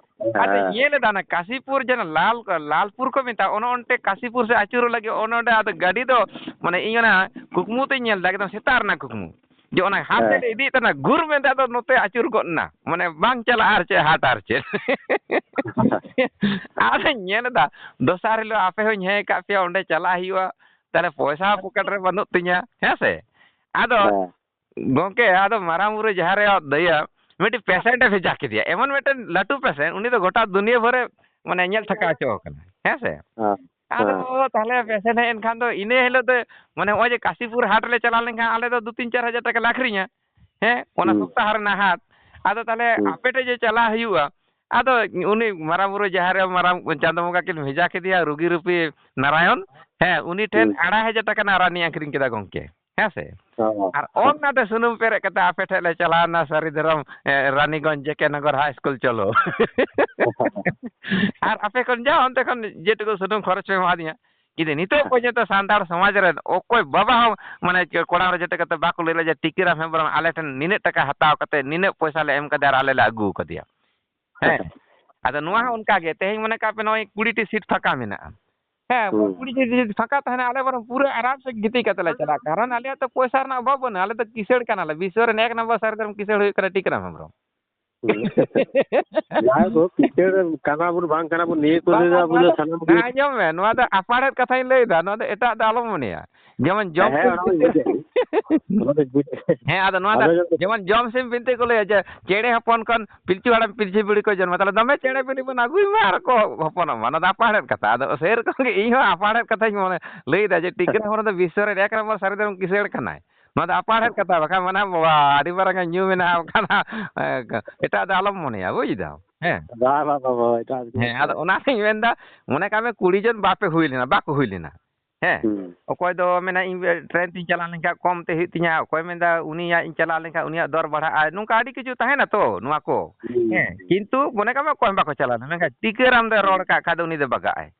ᱟᱫᱚᱧ ᱦᱮᱸ᱾ ᱧᱮᱞ ᱮᱫᱟ, ᱚᱱᱟ ᱠᱟᱥᱤᱯᱩᱨ ᱡᱟᱦᱟᱸ ᱞᱟᱞ, ᱞᱟᱞᱯᱩᱨ ᱠᱚ ᱢᱮᱛᱟᱜᱼᱟ, ᱚᱱᱮ ᱚᱱᱛᱮ ᱠᱟᱥᱤᱯᱩᱨ ᱥᱮᱫ ᱟᱹᱪᱩᱨᱚᱜ ᱞᱟᱹᱜᱤᱫ, ᱚᱱᱮ ᱚᱸᱰᱮ ᱟᱫᱚ ᱜᱟᱹᱰᱤ ᱫᱚ, ᱢᱟᱱᱮ, ᱤᱧ ᱚᱱᱟ ᱠᱩᱠᱢᱩ ᱛᱮᱧ ᱧᱮᱞ ᱮᱫᱟ, ᱮᱠᱫᱚᱢ ᱥᱮᱛᱟᱜ ᱨᱮᱱᱟᱜ ᱠᱩᱠᱢᱩ, ᱡᱮ ᱚᱱᱟ ᱦᱟᱴ ᱦᱮᱸ᱾ ᱥᱮᱫ ᱞᱮ ᱤᱫᱤᱭᱮᱫ ᱛᱟᱦᱮᱱᱟ, ᱜᱩᱨ ᱢᱮᱱᱛᱮ ᱟᱫᱚ ᱱᱚᱛᱮ ᱟᱹᱪᱩᱨ ᱜᱚᱫ ᱮᱱᱟ, ᱢᱟᱱᱮ, ᱵᱟᱝ ᱪᱟᱞᱟᱜᱼᱟ ᱟᱨ ᱪᱮᱫ ᱦᱟᱴ ᱟᱨ ᱪᱮᱫ᱾ ᱟᱫᱚᱧ ᱧᱮᱞ ᱮᱫᱟ, ᱫᱚᱥᱟᱨ ᱦᱤᱞᱳᱜ ᱟᱯᱮ ᱦᱚᱸᱧ ᱦᱮᱸ ᱟᱠᱟᱫ ᱯᱮᱭᱟ, ᱚᱸᱰᱮ ᱪᱟᱞᱟᱜ ᱦᱩᱭᱩᱜᱼᱟ, ᱛᱟᱦᱞᱮ ᱯᱚᱭᱥᱟ ᱦᱚᱸ ᱯᱚᱠᱮᱴ ᱨᱮ ᱵᱟᱹᱱᱩᱜ ᱛᱤᱧᱟ, ᱦᱮᱸ ᱥᱮ? ᱟᱫᱚ ᱦᱮᱸ᱾ ᱜᱚᱝᱠᱮ, ᱟᱫᱚ ᱢᱟᱨᱟᱝ ᱵᱩᱨᱩ ᱡᱟᱦᱮᱨ ᱟᱭᱳᱣᱟᱜ ᱫᱟᱭᱟ, ᱢᱤᱫᱴᱤᱡ patient ᱮ ᱵᱷᱮᱡᱟ ᱠᱮᱫᱮᱭᱟ, ᱮᱢᱚᱱ ᱢᱤᱫᱴᱮᱱ ᱞᱟᱹᱴᱩ patient, ᱩᱱᱤ ᱫᱚ ᱜᱚᱴᱟ ᱫᱩᱱᱤᱭᱟᱹ ᱵᱷᱳᱨᱮ, ᱢᱟᱱᱮ, ᱧᱮᱞ ᱴᱷᱟᱠᱟ ᱦᱚᱪᱚ ᱟᱠᱟᱱᱟ, ᱦᱮᱸ ᱥᱮ? ᱦᱮᱸ, ᱟᱫᱚ ᱦᱮᱸ᱾ ᱛᱟᱦᱞᱮ patient ᱦᱮᱡ ᱮᱱ ᱠᱷᱟᱱ ᱫᱚ ᱤᱱᱟᱹ ᱦᱤᱞᱳᱜ ᱫᱚ, ᱢᱟᱱᱮ, ᱱᱚᱜᱼᱚᱭ ᱡᱮ ᱠᱟᱥᱤᱯᱩᱨ ᱦᱟᱴ ᱞᱮ ᱪᱟᱞᱟᱣ ᱞᱮᱱᱠᱷᱟᱱ ᱟᱞᱮ ᱫᱚ ᱫᱩ ᱛᱤᱱ ᱪᱟᱨ ᱦᱟᱡᱟᱨ ᱴᱟᱠᱟ ᱞᱮ ᱟᱹᱠᱷᱨᱤᱧᱟ, ᱦᱮᱸ, ᱚᱱᱟ ᱦᱩᱸ᱾ ᱥᱚᱯᱛᱟᱦᱚ ᱨᱮᱱᱟᱜ ᱦᱟᱴ᱾ ᱟᱫᱚ ᱛᱟᱦᱞᱮ ᱦᱩᱸ᱾ ᱟᱯᱮ ᱴᱷᱮᱡ ᱡᱮ ᱪᱟᱞᱟᱣ ᱦᱩᱭᱩᱜᱼᱟ, ᱟᱫᱚ ᱩᱱᱤ ᱢᱟᱨᱟᱝ ᱵᱩᱨᱩ ᱡᱟᱦᱮᱨ ᱟᱭᱳ, ᱢᱟᱨᱟᱝ ᱪᱟᱸᱫᱚ ᱵᱚᱸᱜᱟ ᱠᱤᱱ ᱵᱷᱮᱡᱟ ᱠᱮᱫᱮᱭᱟ, ᱨᱩᱜᱤ ᱨᱩᱯᱤ ᱱᱟᱨᱟᱭᱚᱱ, ᱦᱮᱸ, ᱩᱱᱤ ᱴᱷᱮᱱ ᱦᱩᱸ᱾ ᱟᱲᱟᱭ ᱦᱟᱡᱟᱨ ᱴᱟᱠᱟ ᱨᱮᱱᱟᱜ ᱨᱟᱱᱤᱧ ᱟᱹᱠᱷᱨᱤᱧ ᱠᱮᱫᱟ ᱜᱚᱝᱠᱮ᱾ ᱦᱮᱸ ᱥᱮ? ᱟᱨ ᱚᱱᱟᱛᱮ ᱥᱩᱱᱩᱢ ᱯᱮᱨᱮᱡ ᱠᱟᱛᱮ ᱟᱯᱮ ᱴᱷᱮᱱ ᱞᱮ ᱪᱟᱞᱟᱣ ᱮᱱᱟ, ᱥᱟᱹᱨᱤ ᱫᱷᱚᱨᱚᱢ, ᱮ, ᱨᱟᱱᱤᱜᱚᱸᱡᱽ ᱡᱮ ᱠᱮ ᱱᱚᱜᱚᱨ ᱦᱟᱭ ᱥᱠᱩᱞ, ᱪᱚᱞᱚ᱾ ᱟᱨ ᱟᱯᱮ ᱠᱷᱚᱱ ᱡᱟ ᱚᱱᱛᱮ ᱠᱷᱚᱱ ᱡᱮᱴᱩᱠᱩ ᱥᱩᱱᱩᱢ ᱠᱷᱚᱨᱚᱪ ᱯᱮ ᱮᱢᱟ ᱫᱤᱧᱟ, ᱠᱤᱱᱛᱩ ᱱᱤᱛᱚᱜ ᱯᱚᱨᱡᱚᱱᱛᱚ ᱥᱟᱱᱛᱟᱲ ᱥᱚᱢᱟᱡᱽ ᱨᱮ ᱚᱠᱚᱭ ᱵᱟᱵᱟ ᱦᱚᱸ, ᱢᱟᱱᱮ, ᱠᱚᱲᱟᱢ ᱨᱮ ᱡᱮᱴᱩᱠᱩ ᱠᱟᱛᱮ ᱵᱟᱠᱚ ᱞᱟᱹᱭ ᱞᱮᱫᱟ ᱡᱮ, "ᱴᱤᱠᱟᱹᱨᱟᱢ ᱦᱮᱢᱵᱨᱚᱢ ᱟᱞᱮ ᱴᱷᱮᱱ ᱱᱤᱱᱟᱹᱜ ᱴᱟᱠᱟ ᱦᱟᱛᱟᱣ ᱠᱟᱛᱮ ᱱᱤᱱᱟᱹᱜ ᱯᱚᱭᱥᱟ ᱞᱮ ᱮᱢ ᱠᱟᱫᱮᱭᱟ ᱟᱨ ᱟᱞᱮ ᱞᱮ ᱟᱹᱜᱩ ᱠᱟᱫᱮᱭᱟ᱾" ᱦᱮᱸ᱾ ᱟᱫᱚ ᱱᱚᱣᱟ ᱦᱚᱸ ᱚᱱᱠᱟ ᱜᱮ, ᱛᱮᱦᱮᱧ ᱢᱚᱱᱮ ᱠᱟᱜ ᱯᱮ, ᱱᱚᱜᱼᱚᱭ ᱠᱩᱲᱤ ᱴᱤ ᱥᱤᱴ ᱯᱷᱟᱸᱠᱟ ᱢᱮᱱᱟᱜᱼᱟ᱾ ᱦᱮᱸ, ᱦᱩᱸ᱾ ᱠᱩᱲᱤ ᱴᱤ ᱥᱤᱴ ᱯᱷᱟᱸᱠᱟ ᱛᱟᱦᱮᱱᱟ, ᱟᱞᱮ ᱵᱚᱨᱚᱝ ᱯᱩᱨᱟᱹ ᱟᱨᱟᱢ ᱥᱮ ᱜᱤᱛᱤᱡ ᱠᱟᱛᱮ ᱞᱮ ᱪᱟᱞᱟᱜᱼᱟ, ᱠᱟᱨᱚᱱ ᱟᱞᱮᱭᱟᱜ ᱛᱚ ᱯᱚᱭᱥᱟ ᱨᱮᱱᱟᱜ ᱚᱵᱷᱟᱵ ᱵᱟᱹᱱᱩᱜᱼᱟ, ᱟᱞᱮ ᱫᱚ ᱠᱤᱥᱟᱹᱬ ᱠᱟᱱᱟᱞᱮ, ᱵᱤᱥᱥᱚ ᱨᱮᱱ ᱮᱠ ᱱᱚᱢᱵᱚᱨ ᱥᱟᱨ ᱫᱚ ᱠᱤᱥᱟᱹᱬ ᱦᱩᱭᱩᱜ ᱠᱟᱱᱟ ᱴᱤᱠᱟᱹᱨᱟᱢ ᱦᱮᱢᱵᱨᱚᱢ᱾ ᱦᱩᱸ᱾ ᱡᱟᱦᱟᱸᱭ ᱠᱚ ᱠᱤᱥᱟᱹᱬ ᱠᱟᱱᱟ ᱵᱚᱱ, ᱵᱟᱝ ᱠᱟᱱᱟ ᱵᱚᱱ, ᱱᱤᱭᱟᱹ ᱠᱚ ᱵᱟᱝ, ᱞᱟᱹᱭ ᱫᱟ ᱟᱵᱚ ᱫᱚ ᱵᱟᱝ, ᱥᱟᱱᱟᱢ ᱜᱮ ᱟᱸᱡᱚᱢ ᱢᱮ, ᱱᱚᱣᱟ ᱫᱚ ᱟᱯᱟᱲᱮᱫ ᱠᱟᱛᱷᱟᱧ ᱞᱟᱹᱭ ᱫᱟ, ᱱᱚᱣᱟ ᱫᱚ ᱮᱴᱟᱜ ᱫᱚ ᱟᱞᱚᱢ ᱢᱚᱱᱮᱭᱟ᱾ ᱡᱮᱢᱚᱱ ᱡᱚᱢ ᱦᱮᱸ, ᱥᱤᱢ ᱚᱱᱟ ᱢᱟᱧ ᱵᱤᱱᱛᱤ-, ᱵᱩᱡᱮᱫ᱾ ᱚᱱᱟ ᱫᱚᱧ ᱵᱩᱡᱮᱫ᱾ ᱦᱮᱸ, ᱟᱫᱚ ᱱᱚᱣᱟ ᱫᱚ ᱟᱫᱚ ᱡᱚᱢ ᱡᱮᱢᱚᱱ ᱡᱚᱢ ᱥᱤᱢ ᱵᱤᱱᱛᱤ ᱠᱚ ᱞᱟᱹᱭᱟ ᱡᱮ, "ᱪᱮᱬᱮ ᱦᱚᱯᱚᱱ ᱠᱷᱚᱱ ᱯᱤᱞᱪᱩ ᱦᱟᱲᱟᱢ ᱯᱤᱞᱪᱩ ᱵᱩᱲᱦᱤ ᱠᱚ ᱡᱚᱱᱢᱟ", ᱛᱟᱦᱞᱮ ᱫᱚᱢᱮ ᱪᱮᱬᱮ ᱵᱤᱞᱤ ᱵᱚᱱ ᱟᱹᱜᱩᱭ ᱢᱟ ᱟᱨ ᱠᱚ ᱦᱚᱯᱚᱱᱚᱜ ᱢᱟ᱾ ᱚᱱᱟ ᱫᱚ ᱟᱯᱟᱲᱮᱫ ᱠᱟᱛᱷᱟ᱾ ᱟᱫᱚ ᱥᱮᱨᱚᱠᱚᱢ ᱜᱮ ᱤᱧ ᱦᱚᱸ ᱟᱯᱟᱲᱮᱫ ᱠᱟᱛᱷᱟᱧ ᱢᱚᱱᱮ ᱞᱟᱹᱭ ᱫᱟ ᱡᱮ, ᱴᱤᱠᱟᱹ ᱦᱚᱲ ᱫᱚ ᱵᱤᱥᱥᱚ ᱨᱮ ᱮᱠ ᱱᱚᱢᱵᱚᱨ ᱥᱟᱹᱨᱤ ᱫᱷᱚᱨᱚᱢ ᱠᱤᱥᱟᱹᱬ ᱠᱟᱱᱟᱭ᱾ ᱱᱚᱣᱟ ᱫᱚ ᱟᱯᱟᱲᱮᱫ ᱠᱟᱛᱷᱟ, ᱵᱟᱠᱷᱟᱱ ᱢᱟᱱᱮ ᱵᱟᱵᱟ, ᱟᱹᱰᱤ ᱢᱟᱨᱟᱝ ᱮ ᱧᱩ ᱢᱮᱱᱟᱜᱼᱟ, ᱵᱟᱠᱷᱟᱱ ᱮᱴᱟᱜ ᱫᱚ ᱟᱞᱚᱢ ᱢᱚᱱᱮᱭᱟ, ᱵᱩᱡ ᱫᱟᱢ? ᱦᱮᱸ᱾ ᱵᱟᱝ, ᱵᱟᱝ, ᱵᱟᱝ, ᱵᱟᱝ, ᱮᱴᱟᱜ ᱠᱤᱪᱷᱩ ᱦᱮᱸ, ᱟᱫᱚ ᱵᱟᱝ᱾ ᱚᱱᱟᱛᱤᱧ ᱢᱮᱱᱫᱟ, ᱢᱚᱱᱮ ᱠᱟᱜ ᱢᱮ ᱠᱩᱲᱤ ᱡᱚᱱ ᱵᱟᱯᱮ ᱦᱩᱭ ᱞᱮᱱᱟ, ᱵᱟᱠᱚ ᱦᱩᱭ ᱞᱮᱱᱟ᱾ ᱦᱮᱸ᱾ ᱦᱩᱸ᱾ ᱚᱠᱚᱭ ᱫᱚ ᱢᱮᱱᱟ, "ᱤᱧ ᱴᱨᱮᱱ ᱛᱤᱧ ᱪᱟᱞᱟᱣ ᱞᱮᱱᱠᱷᱟᱱ ᱠᱚᱢ ᱛᱮ ᱦᱩᱭᱩᱜ ᱛᱤᱧᱟ", ᱚᱠᱚᱭ ᱢᱮᱱᱫᱟ, "ᱩᱱᱤᱭᱟᱜ ᱤᱧ ᱪᱟᱞᱟᱣ ᱞᱮᱱᱠᱷᱟᱱ ᱩᱱᱤᱭᱟᱜ ᱫᱚᱨ ᱵᱟᱲᱦᱟᱜᱼᱟ", ᱱᱚᱝᱠᱟ ᱟᱹᱰᱤ ᱠᱤᱪᱷᱩ ᱛᱟᱦᱮᱱᱟ ᱛᱚ, ᱱᱚᱣᱟ ᱠᱚ᱾ ᱦᱩᱸ᱾ ᱦᱮᱸ, ᱠᱤᱱᱛᱩ ᱢᱚᱱᱮ ᱠᱟᱜ ᱢᱮ ᱚᱠᱚᱭ ᱦᱚᱸ ᱵᱟᱠᱚ ᱪᱟᱞᱟᱣ ᱞᱮᱱᱟ, ᱢᱮᱱᱠᱷᱟᱱ ᱴᱤᱠᱟᱹᱨᱟᱢ ᱫᱚᱭ ᱨᱚᱲ ᱠᱟᱜ ᱠᱷᱟᱡ ᱫᱚ ᱩᱱᱤ ᱫᱚ ᱵᱟᱜᱟᱜᱼᱟᱭ᱾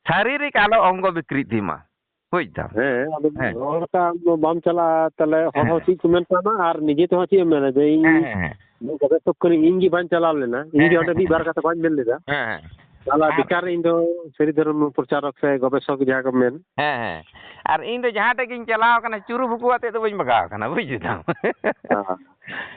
ᱥᱟᱨᱤᱨᱤᱠ ᱟᱞᱚ ᱚᱝᱜᱚ ᱵᱤᱠᱨᱤᱛᱤ ᱢᱟ᱾ ᱵᱩᱡ ᱫᱟᱢ? ᱦᱮᱸ, ᱟᱫᱚ ᱦᱮᱸ᱾ ᱨᱚᱲ ᱠᱟᱜ ᱟᱢ ᱫᱚ ᱵᱟᱢ ᱪᱟᱞᱟᱜᱼᱟ, ᱛᱟᱦᱞᱮ ᱦᱚᱲ ᱦᱮᱸ, ᱦᱚᱸ ᱦᱮᱸ᱾ ᱪᱮᱫ ᱠᱚ ᱢᱮᱱ ᱛᱟᱢᱟ? ᱟᱨ ᱱᱤᱡᱮ ᱛᱮᱦᱚᱸ ᱪᱮᱫ ᱮᱢ ᱢᱮᱱᱟ ᱡᱮ ᱤᱧ ᱦᱮᱸ, ᱦᱮᱸ, ᱦᱮᱸ᱾ ᱱᱩᱭ ᱜᱚᱵᱮᱥᱚᱠ ᱠᱟᱹᱱᱟᱹᱧ, ᱤᱧ ᱜᱮ ᱵᱟᱹᱧ ᱪᱟᱞᱟᱣ ᱞᱮᱱᱟ, ᱤᱧ ᱦᱮᱸ, ᱜᱮ ᱦᱮᱸ, ᱚᱸᱰᱮ ᱢᱤᱫ ᱦᱮᱸ᱾ ᱵᱟᱨ ᱠᱟᱛᱷᱟ ᱵᱟᱹᱧ ᱢᱮᱱ ᱞᱮᱫᱟ᱾ ᱦᱮᱸ, ᱦᱮᱸ᱾ ᱛᱟᱦᱞᱮ ᱟᱨ ᱵᱮᱠᱟᱨ ᱨᱮ ᱤᱧ ᱫᱚ ᱥᱟᱹᱨᱤ ᱫᱷᱚᱨᱚᱢ ᱯᱨᱚᱪᱟᱨᱚᱠ ᱥᱮ ᱜᱚᱵᱮᱥᱚᱠ ᱡᱟᱦᱟᱸ ᱠᱚ ᱢᱮᱱ᱾ ᱦᱮᱸ, ᱦᱮᱸ᱾ ᱟᱨ ᱤᱧ ᱫᱚ ᱡᱟᱦᱟᱸ ᱴᱷᱮᱡ ᱜᱤᱧ ᱪᱟᱞᱟᱣ ᱠᱟᱱᱟ, ᱪᱩᱨᱩ ᱵᱷᱩᱠᱩ ᱟᱛᱮᱫ ᱫᱚ ᱵᱟᱹᱧ ᱵᱟᱜᱟᱣ ᱠᱟᱱᱟ, ᱵᱩᱡ ᱫᱟᱢ? ᱦᱮᱸ᱾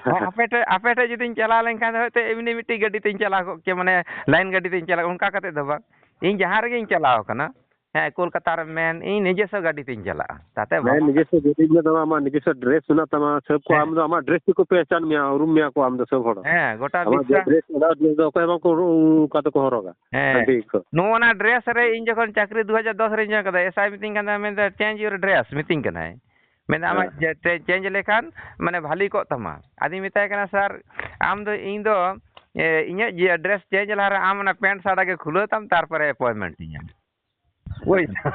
ᱦᱮᱸ, ᱟᱯᱮ ᱴᱷᱮᱡ, ᱟᱯᱮ ᱴᱷᱮᱡ ᱡᱩᱫᱤᱧ ᱪᱟᱞᱟᱣ ᱞᱮᱱᱠᱷᱟᱱ ᱫᱚ ᱦᱚᱭᱛᱳ ᱮᱢᱱᱤ ᱢᱤᱫᱴᱤᱡ ᱜᱟᱹᱰᱤ ᱛᱤᱧ ᱪᱟᱞᱟᱣ ᱠᱚᱜ ᱠᱮᱭᱟ, ᱢᱟᱱᱮ ᱞᱟᱭᱤᱱ ᱜᱟᱹᱰᱤ ᱛᱤᱧ ᱪᱟᱞᱟᱜ, ᱚᱱᱠᱟ ᱠᱟᱛᱮᱫ ᱫᱚ ᱵᱟᱝ᱾ ᱤᱧ ᱡᱟᱦᱟᱸ ᱨᱮᱜᱤᱧ ᱪᱟᱞᱟᱣ ᱠᱟᱱᱟ, ᱦᱮᱸ, ᱠᱳᱞᱠᱟᱛᱟ ᱨᱮᱢ ᱢᱮᱱ, ᱤᱧ ᱱᱤᱡᱮᱥᱥᱚ ᱜᱟᱹᱰᱤ ᱛᱤᱧ ᱪᱟᱞᱟᱜᱼᱟ᱾ ᱛᱟᱛᱮ ᱦᱮᱸ, ᱵᱟᱵᱟ ᱱᱤᱡᱮᱥᱥᱚ ᱜᱟᱹᱰᱤ ᱢᱮᱱᱟᱜ ᱛᱟᱢᱟ, ᱟᱢᱟᱜ ᱱᱤᱡᱮᱥᱥᱚ dress ᱢᱮᱱᱟᱜ ᱛᱟᱢᱟ, ᱥᱟᱹᱵ ᱠᱚ ᱦᱮᱸ᱾ ᱟᱢ ᱫᱚ ᱟᱢᱟᱜ dress ᱛᱮᱠᱚ ᱯᱮᱦᱪᱟᱱ ᱢᱮᱭᱟ, ᱩᱨᱩᱢ ᱢᱮᱭᱟ ᱠᱚ ᱟᱢ ᱫᱚ ᱥᱟᱹᱵ ᱦᱚᱲ᱾ ᱦᱮᱸ, ᱜᱚᱴᱟ ᱟᱢᱟᱜ ᱡᱮ ᱵᱤᱥᱥᱚ dress, ᱚᱱᱟ dress ᱫᱚ ᱚᱠᱚᱭ ᱦᱚᱸ ᱵᱟᱝᱠᱚ ᱩᱨᱩ-, ᱚᱱᱠᱟ ᱫᱚᱠᱚ ᱦᱚᱨᱚᱜᱟ᱾ ᱦᱮᱸ᱾ ᱦᱟᱺᱰᱤ ᱠᱚ᱾ ᱱᱚᱜᱼᱚ ᱱᱟ dress ᱨᱮ ᱤᱧ ᱡᱚᱠᱷᱚᱱ ᱪᱟᱹᱠᱨᱤ ᱫᱩ ᱦᱟᱡᱟᱨ ᱫᱚᱥ ᱨᱮᱧ join ᱠᱟᱫᱟ, SI ᱢᱤᱛᱟᱹᱧ ᱠᱟᱱ ᱛᱟᱦᱮᱸᱫ, ᱢᱮᱱᱫᱟ, "Change your dress", ᱢᱤᱛᱟᱹᱧ ᱠᱟᱱᱟᱭ᱾ ᱢᱮᱱᱫᱟ, "ᱟᱢᱟᱜ ᱦᱮᱸ᱾ ᱡᱮ, ᱪᱮ-, change ᱞᱮᱠᱷᱟᱱ ᱢᱟᱱᱮ ᱵᱷᱟᱞᱤ ᱠᱚᱜ ᱛᱟᱢᱟ᱾" ᱟᱫᱚᱧ ᱢᱮᱛᱟᱭ ᱠᱟᱱᱟ, "ᱥᱟᱨ, ᱟᱢ ᱫᱚ, ᱤᱧ ᱫᱚ, ᱮ, ᱤᱧᱟᱹᱜ ᱡᱮ dress change ᱞᱟᱦᱟᱨᱮ ᱟᱢ ᱚᱱᱟ pant shirt ᱟᱜᱮ ᱠᱷᱩᱞᱟᱹᱣ ᱛᱟᱢ, ᱛᱟᱨᱯᱚᱨᱮ appointment ᱤᱧ ᱧᱟᱢᱟ᱾" ᱵᱩᱡᱽ ᱫᱟᱢ?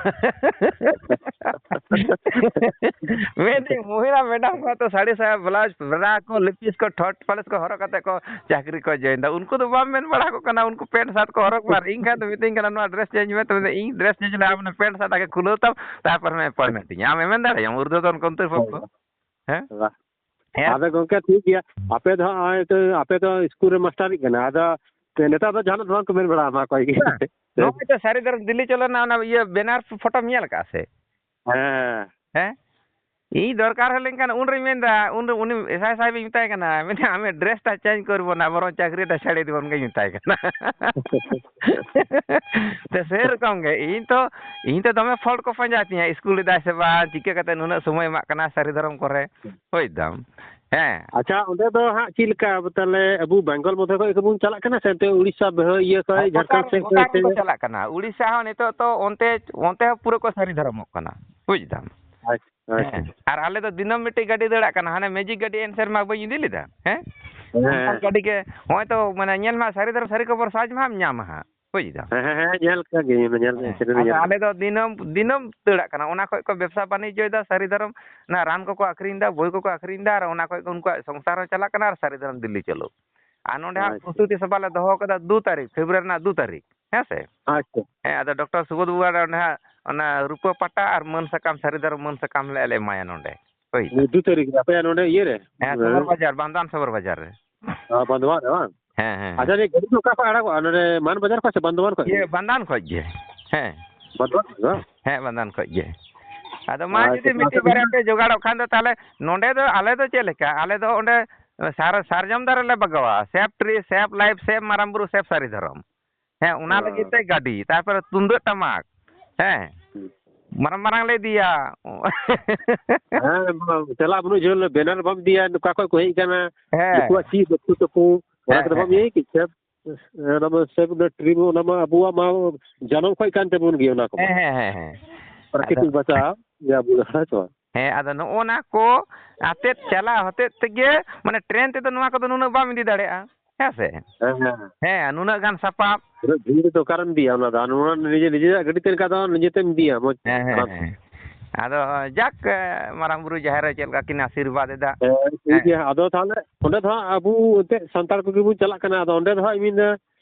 ᱢᱮᱱᱫᱟᱹᱧ, ᱢᱚᱦᱤᱞᱟ ᱢᱮᱰᱟᱢ ᱠᱚ ᱛᱚ ᱥᱟᱹᱲᱤ ᱥᱟᱭᱟ, ᱵᱞᱟᱣᱩᱡᱽ, ᱵᱨᱟ ᱠᱚ, ᱞᱤᱯᱤᱥ ᱠᱚ, ᱴᱷᱚᱴ ᱯᱟᱞᱮᱥ ᱠᱚ ᱦᱚᱨᱚᱜ ᱠᱟᱛᱮ ᱠᱚ ᱪᱟᱹᱠᱨᱤ ᱠᱚ ᱡᱚᱭᱮᱱ ᱫᱟ᱾ ᱩᱱᱠᱩ ᱫᱚ ᱵᱟᱢ ᱢᱮᱱ ᱵᱟᱲᱟ ᱟᱠᱚ ᱠᱟᱱᱟ, ᱩᱱᱠᱩ ᱯᱮᱱᱴ ᱥᱟᱨᱴ ᱠᱚ ᱦᱚᱨᱚᱜ ᱢᱟ᱾ ᱟᱨ ᱤᱧ ᱠᱷᱟᱱ ᱫᱚ ᱢᱤᱛᱟᱹᱧ ᱠᱟᱱᱟ, "ᱱᱚᱣᱟ ᱰᱨᱮᱥ ᱪᱮᱧᱡᱽ ᱢᱮ." ᱛᱚ ᱢᱮᱱᱫᱟ, "ᱤᱧ ᱰᱨᱮᱥ ᱪᱮᱧᱡᱽ ᱞᱟᱹᱜᱤᱫ ᱟᱢ ᱚᱱᱟ ᱯᱮᱱᱴ ᱥᱟᱨᱴ ᱟᱜᱮ ᱠᱷᱩᱞᱟᱹᱣ ᱛᱟᱢ, ᱛᱟᱨᱯᱚᱨ ᱦᱟᱸᱜ ᱮᱯᱚᱭᱮᱱᱴᱢᱮᱱᱴ ᱤᱧ᱾ ᱟᱢ ᱮᱢ ᱢᱮᱱ ᱫᱟᱲᱮᱭᱟᱜᱼᱟ ᱩᱨᱫᱷᱚᱛᱚᱱ ᱠᱚᱱᱛᱨᱤᱯᱚᱠᱠᱷᱚ?" ᱦᱮᱸ? ᱵᱟᱦ᱾ ᱦᱮᱸ᱾ ᱟᱫᱚ ᱜᱚᱢᱠᱮ, ᱴᱷᱤᱠ ᱜᱮᱭᱟ, ᱟᱯᱮ ᱫᱚ ᱦᱟᱸᱜ ᱱᱚᱜᱼᱚᱭ ᱛᱚ, ᱟᱯᱮ ᱫᱚ ᱥᱠᱩᱞ ᱨᱮ ᱢᱟᱥᱴᱟᱨᱤᱡ ᱠᱟᱱᱟ, ᱟᱫᱚ ᱱᱮᱛᱟᱨ ᱫᱚ ᱡᱟᱦᱟᱱᱟᱜ ᱫᱚ ᱵᱟᱝ ᱠᱚ ᱢᱮᱱ ᱵᱟᱲᱟ ᱟᱢᱟ ᱚᱠᱚᱭ ᱜᱮ? ᱵᱟᱝ᱾ ᱱᱚᱜᱼᱚᱭ ᱛᱚ ᱥᱟᱹᱨᱤ ᱫᱷᱚᱨᱚᱢ ᱫᱤᱞᱞᱤ ᱪᱚᱞᱚ ᱨᱮᱱᱟᱜ ᱚᱱᱟ ᱤᱭᱟᱹ ᱵᱮᱱᱟᱨ ᱯᱷᱳᱴᱳᱢ ᱧᱮᱞ ᱟᱠᱟᱫᱼᱟ ᱥᱮ? ᱦᱮᱸ᱾ ᱦᱮᱸ? ᱤᱧ ᱫᱚᱨᱠᱟᱨ ᱦᱩᱭ ᱞᱮᱱᱠᱷᱟᱱ ᱩᱱᱨᱮᱧ ᱢᱮᱱᱫᱟ, ᱩᱱᱨᱮ ᱩᱱᱤ ᱮᱥ ᱟᱭ ᱥᱟᱦᱮᱵᱽ ᱤᱧ ᱢᱮᱛᱟᱭ ᱠᱟᱱᱟ, ᱢᱮᱱᱫᱟ, "ᱟᱢᱮ ᱰᱨᱮᱥ ᱴᱟ ᱪᱮᱧᱡᱽ ᱠᱚᱨᱵᱚ ᱱᱟ, ᱵᱚᱨᱚᱝ ᱪᱟᱹᱠᱨᱤ ᱴᱟ ᱪᱷᱟᱹᱲᱮ ᱫᱤᱵᱚᱱ" ᱜᱮᱧ ᱢᱮᱛᱟᱭ ᱠᱟᱱᱟ᱾ ᱛᱚ ᱥᱮᱨᱚᱠᱚᱢ ᱜᱮ ᱤᱧ ᱛᱚ, ᱤᱧ ᱛᱚ ᱫᱚᱢᱮ ᱯᱷᱚᱞᱴ ᱠᱚ ᱯᱟᱸᱡᱟᱭ ᱛᱤᱧᱟ, ᱥᱠᱩᱞ ᱮᱫᱟᱭ ᱥᱮ ᱵᱟᱝ, ᱪᱤᱠᱟᱹ ᱠᱟᱛᱮ ᱱᱩᱱᱟᱹᱜ ᱥᱚᱢᱚᱭ ᱮᱢᱟᱜ ᱠᱟᱱᱟ ᱥᱟᱹᱨᱤ ᱫᱷᱚᱨᱚᱢ ᱠᱚᱨᱮ, ᱵᱩᱡᱽ ᱫᱟᱢ? ᱦᱮᱸ᱾ ᱟᱪᱪᱷᱟ, ᱚᱸᱰᱮ ᱫᱚ ᱦᱟᱸᱜ ᱪᱮᱫ ᱞᱮᱠᱟ, ᱛᱟᱦᱞᱮ ᱟᱵᱚ ᱵᱮᱝᱜᱚᱞ ᱢᱚᱫᱽᱫᱷᱮ ᱠᱷᱚᱱ ᱜᱮᱵᱚᱱ ᱪᱟᱞᱟᱜ ᱠᱟᱱᱟ ᱥᱮ ᱚᱱᱛᱮ ᱩᱲᱤᱥᱥᱟ, ᱵᱤᱦᱟᱨ, ᱤᱭᱟᱹ ᱠᱷᱚᱱ, ᱟᱨ ᱜᱚᱴᱟ, ᱡᱷᱟᱲᱠᱷᱚᱸᱰ ᱥᱮᱫ ᱜᱚᱴᱟ ᱠᱷᱚᱱ ᱥᱮ? ᱜᱮᱠᱚ ᱪᱟᱞᱟᱜ ᱠᱟᱱᱟ᱾ ᱩᱲᱤᱥᱥᱟ ᱦᱚᱸ ᱱᱤᱛᱚᱜ ᱛᱚ ᱚᱱᱛᱮ, ᱚᱱᱛᱮ ᱦᱚᱸ ᱯᱩᱨᱟᱹ ᱠᱚ ᱥᱟᱹᱨᱤ ᱫᱷᱚᱨᱚᱢᱚᱜ ᱠᱟᱱᱟ, ᱵᱩᱡᱽ ᱫᱟᱢ? ᱟᱪᱪᱷᱟ, ᱟᱪᱪᱷᱟ᱾ ᱦᱮᱸ, ᱟᱨ ᱟᱞᱮ ᱫᱚ ᱫᱤᱱᱟᱹᱢ ᱢᱤᱫᱴᱤᱡ ᱜᱟᱹᱰᱤ ᱫᱟᱹᱲᱟᱜ ᱠᱟᱱᱟ, ᱦᱟᱱᱮ ᱢᱮᱡᱤᱠ ᱜᱟᱹᱰᱤ ᱮᱱ ᱥᱮᱨᱢᱟ ᱵᱟᱹᱧ ᱤᱫᱤ ᱞᱮᱫᱟ, ᱦᱮᱸ? ᱦᱮᱸ᱾ ᱚᱱᱠᱟᱱ ᱜᱟᱹᱰᱤ ᱜᱮ, ᱱᱚᱜᱼᱚᱭ ᱛᱚ, ᱢᱟᱱᱮ, ᱧᱮᱞ ᱢᱟ, ᱥᱟᱹᱨᱤ ᱫᱷᱚᱨᱚᱢ ᱥᱟᱹᱨᱤ ᱠᱷᱚᱵᱚᱨ ᱥᱟᱡᱽ ᱢᱟᱢ ᱧᱟᱢᱟ ᱦᱟᱸᱜ, ᱵᱩᱡᱽ ᱫᱟᱢ? ᱦᱮᱸ, ᱦᱮᱸ, ᱦᱮᱸ, ᱧᱮᱞ ᱠᱟᱜ ᱜᱤᱭᱟᱹᱧ, ᱧᱮᱞ, ᱦᱮᱸ, ᱥᱮᱨᱮᱧ ᱟᱫᱚ ᱧᱮᱞ ᱟᱞᱮ ᱠᱟᱜ᱾ ᱫᱚ ᱫᱤᱱᱟᱹᱢ, ᱫᱤᱱᱟᱹᱢ ᱫᱟᱹᱲᱟᱜ ᱠᱟᱱᱟ, ᱚᱱᱟ ᱠᱷᱚᱡ ᱠᱚ ᱵᱮᱵᱽᱥᱟ ᱵᱟᱱᱤᱡᱽᱡᱚᱭᱮᱫᱟ, ᱥᱟᱹᱨᱤ ᱫᱷᱚᱨᱚᱢ, ᱚᱱᱟ ᱨᱟᱱ ᱠᱚᱠᱚ ᱟᱹᱠᱷᱨᱤᱧ ᱮᱫᱟ, ᱵᱳᱭ ᱠᱚᱠᱚ ᱟᱹᱠᱷᱨᱤᱧ ᱮᱫᱟ, ᱟᱨ ᱚᱱᱟ ᱠᱷᱚᱡ ᱜᱮ ᱩᱱᱠᱩᱣᱟᱜ ᱥᱚᱝᱥᱟᱨ ᱦᱚᱸ ᱪᱟᱞᱟᱜ ᱠᱟᱱᱟ, ᱟᱨ ᱥᱟᱹᱨᱤ ᱫᱷᱚᱨᱚᱢ ᱫᱤᱞᱞᱤ ᱪᱟᱹᱞᱩ᱾ ᱟᱨ ᱱᱚᱰᱮ ᱦᱟᱸᱜ ᱟᱪᱪᱷᱟ᱾ ᱯᱨᱚᱥᱛᱩᱛᱤ ᱥᱚᱵᱷᱟ ᱞᱮ ᱫᱚᱦᱚ ᱠᱟᱫᱟ ᱫᱩ ᱛᱟᱹᱨᱤᱠᱷ, ᱯᱷᱮᱵᱽᱨᱩᱣᱟᱨᱤ ᱨᱮᱱᱟᱜ ᱫᱩ ᱛᱟᱹᱨᱤᱠᱷ, ᱦᱮᱸ ᱥᱮ? ᱟᱪᱪᱷᱟ᱾ ᱦᱮᱸ, ᱟᱫᱚ ᱰᱚᱠᱴᱚᱨ ᱥᱩᱵᱳᱫᱷ ᱵᱟᱵᱩ ᱟᱜ ᱚᱸᱰᱮ ᱦᱟᱸᱜ ᱚᱱᱟ ᱨᱩᱯᱟᱹ ᱯᱟᱴᱟ ᱟᱨ ᱢᱟᱹᱱ ᱥᱟᱠᱟᱢ, ᱥᱟᱹᱨᱤ ᱫᱷᱚᱨᱚᱢ ᱢᱟᱹᱱ ᱥᱟᱠᱟᱢ ᱞᱮ, ᱞᱮ ᱮᱢᱟᱭᱟ ᱱᱚᱰᱮ᱾ ᱦᱳᱭ᱾ ᱱᱤᱭᱟᱹ ᱫᱩ ᱛᱟᱹᱨᱤᱠᱷ ᱨᱮ ᱟᱯᱮᱭᱟᱜ ᱱᱚᱰᱮ ᱤᱭᱟᱹ ᱨᱮ? ᱦᱮᱸ, ᱥᱚᱵᱚᱨ ᱵᱟᱡᱟᱨ, ᱵᱟᱱᱫᱷᱣᱟᱱ ᱥᱚᱵᱚᱨ ᱵᱟᱡᱟᱨ ᱨᱮ᱾ ᱚ, ᱵᱟᱱᱫᱷᱣᱟᱱ ᱨᱮ ᱵᱟᱝ? ᱦᱮᱸ, ᱦᱮᱸ, ᱟᱪᱪᱷᱟ, ᱦᱮᱸ᱾ ᱱᱤᱭᱟᱹ ᱜᱟᱹᱰᱤ ᱫᱚ ᱚᱠᱟ ᱠᱷᱚᱡ ᱟᱲᱟᱜᱚᱜᱼᱟ? ᱱᱚᱰᱮ ᱢᱟᱱ ᱵᱟᱡᱟᱨ ᱠᱷᱚᱡ ᱥᱮ ᱵᱟᱱᱫᱷᱣᱟᱱ ᱠᱷᱚᱡ ᱜᱮ? ᱤᱭᱟᱹ, ᱵᱟᱱᱫᱷᱣᱟᱱ ᱠᱷᱚᱡ ᱜᱮ᱾ ᱦᱮᱸ᱾ ᱵᱟᱱᱫᱷᱣᱟᱱ ᱠᱷᱚᱡ ᱵᱟᱝ? ᱦᱮᱸ, ᱵᱟᱱᱫᱷᱣᱟᱱ ᱠᱷᱚᱡ ᱜᱮ᱾ ᱟᱫᱚ ᱢᱟ ᱟᱪᱪᱷᱟ, ᱡᱩᱫᱤ ᱛᱚ ᱢᱤᱫᱴᱤᱡ ᱟᱯᱮ ᱵᱟᱨᱭᱟ ᱯᱮ ᱡᱚᱜᱟᱲᱚᱜ ᱠᱷᱟᱱ ᱫᱚ ᱛᱟᱦᱞᱮ ᱱᱚᱰᱮ ᱫᱚ ᱟᱞᱮ ᱫᱚ ᱪᱮᱫ ᱞᱮᱠᱟ? ᱟᱞᱮ ᱫᱚ ᱚᱸᱰᱮ ᱥᱟᱨ-, ᱥᱟᱨᱡᱚᱢ ᱫᱟᱨᱮ ᱞᱮ ᱵᱟᱜᱟᱣᱟ᱾ ᱥᱮᱵᱽ ᱴᱨᱤ, ᱥᱮᱵᱽ ᱞᱟᱭᱤᱯᱷ, ᱥᱮᱵᱽ ᱢᱟᱨᱟᱝ ᱵᱩᱨᱩ, ᱥᱮᱵᱽ ᱥᱟᱹᱨᱤ ᱫᱷᱚᱨᱚᱢ᱾ ᱦᱮᱸ, ᱚᱱᱟ ᱚ᱾ ᱞᱟᱹᱜᱤᱫ ᱛᱮ ᱜᱟᱹᱰᱤ, ᱛᱟᱨᱯᱚᱨᱮ ᱛᱩᱢᱫᱟᱹᱜ ᱴᱟᱢᱟᱠ, ᱦᱮᱸ, ᱦᱩᱸ᱾ ᱢᱟᱨᱟᱝ ᱢᱟᱨᱟᱝ ᱞᱮ ᱤᱫᱤᱭᱟ᱾ ᱦᱮᱸ, ᱵᱟᱝ, ᱪᱟᱞᱟᱜ ᱵᱟᱹᱱᱩᱜ ᱡᱷᱟᱹᱞ, ᱵᱮᱱᱟᱨ ᱵᱟᱢ ᱤᱫᱤᱭᱟ, ᱚᱠᱟ ᱠᱷᱚᱡ ᱠᱚ ᱦᱮᱡ ᱟᱠᱟᱱᱟ, ᱦᱮᱸ᱾ ᱱᱩᱠᱩᱣᱟᱜ ᱪᱮᱫ ᱵᱟᱹᱛᱩ ᱛᱟᱠᱚ, ᱚᱱᱟ ᱦᱮᱸ, ᱠᱚᱫᱚ ᱦᱮᱸ, ᱵᱟᱢ ᱦᱮᱸ᱾ ᱤᱭᱟᱹᱭ ᱠᱮᱫ ᱥᱮ? ᱚᱱᱟ ᱢᱟ ᱥᱮ ᱚᱱᱟ ᱴᱨᱤ ᱢᱟ, ᱚᱱᱟ ᱢᱟ ᱟᱵᱚᱣᱟᱜ ᱢᱟ ᱡᱟᱱᱟᱢ ᱠᱷᱚᱡ ᱠᱟᱱ ᱛᱟᱵᱚᱱ ᱜᱮᱭᱟ ᱚᱱᱟ ᱠᱚᱢᱟ᱾ ᱦᱮᱸ, ᱦᱮᱸ, ᱦᱮᱸ, ᱦᱮᱸ᱾ ᱯᱨᱟᱠᱨᱤᱛᱤᱠ ᱟᱫᱚ ᱵᱟᱪᱟ, ᱡᱟ ᱵᱚᱞᱮ, ᱦᱮᱸ ᱥᱮ ᱵᱟᱝ? ᱦᱮᱸ, ᱟᱫᱚ ᱱᱚᱜᱼᱚ ᱱᱟ ᱠᱚ ᱟᱛᱮᱫ ᱪᱟᱞᱟᱣ ᱦᱚᱛᱮᱫ ᱛᱮᱜᱮ, ᱢᱟᱱᱮ, ᱴᱨᱮᱱ ᱛᱮᱫᱚ ᱱᱚᱣᱟ ᱠᱚᱫᱚ ᱱᱩᱱᱟᱹᱜ ᱵᱟᱢ ᱤᱫᱤ ᱫᱟᱲᱮᱭᱟᱜᱼᱟ᱾ ᱦᱮᱸ ᱥᱮ? ᱦᱮᱸ, ᱦᱮᱸ᱾ ᱦᱮᱸ, ᱱᱩᱱᱟᱹᱜ ᱜᱟᱱ ᱥᱟᱯᱟᱵ᱾ ᱩᱱᱟᱹᱜ ᱵᱷᱤᱲ ᱨᱮᱫᱚ ᱚᱠᱟᱨᱮᱢ ᱤᱫᱤᱭᱟ ᱚᱱᱟ ᱫᱚ? ᱟᱨ ᱱᱚᱣᱟ ᱱᱤᱡᱮ, ᱱᱤᱡᱮᱨᱟᱜ ᱜᱟᱹᱰᱤ ᱛᱮ ᱮᱱᱠᱷᱟᱱ ᱫᱚ ᱱᱤᱡᱮ ᱛᱮᱢ ᱤᱫᱤᱭᱟ, ᱢᱚᱡᱽ ᱦᱮᱸ, ᱦᱮᱸ, ᱟᱨᱟᱢ ᱛᱮ᱾ ᱦᱮᱸ᱾ ᱟᱫᱚ ᱡᱟᱠ, ᱢᱟᱨᱟᱝ ᱵᱩᱨᱩ ᱡᱟᱦᱮᱨ ᱨᱮ ᱪᱮᱫ ᱞᱮᱠᱟ ᱠᱤᱱ ᱟᱥᱤᱨᱵᱟᱫ ᱮᱫᱟ᱾ ᱦᱮᱸ, ᱴᱷᱤᱠ ᱦᱮᱸ᱾ ᱜᱮᱭᱟ᱾ ᱟᱫᱚ ᱛᱟᱦᱚᱞᱮ ᱚᱸᱰᱮ ᱫᱚ ᱦᱟᱸᱜ ᱟᱵᱚ ᱮᱱᱛᱮᱫ ᱥᱟᱱᱛᱟᱲ ᱠᱚᱜᱮ ᱵᱚᱱ ᱪᱟᱞᱟᱜ ᱠᱟᱱᱟ᱾ ᱟᱫᱚ ᱚᱸᱰᱮ ᱫᱚ ᱦᱟᱸᱜ ᱤᱧ ᱢᱮᱱᱫᱟ,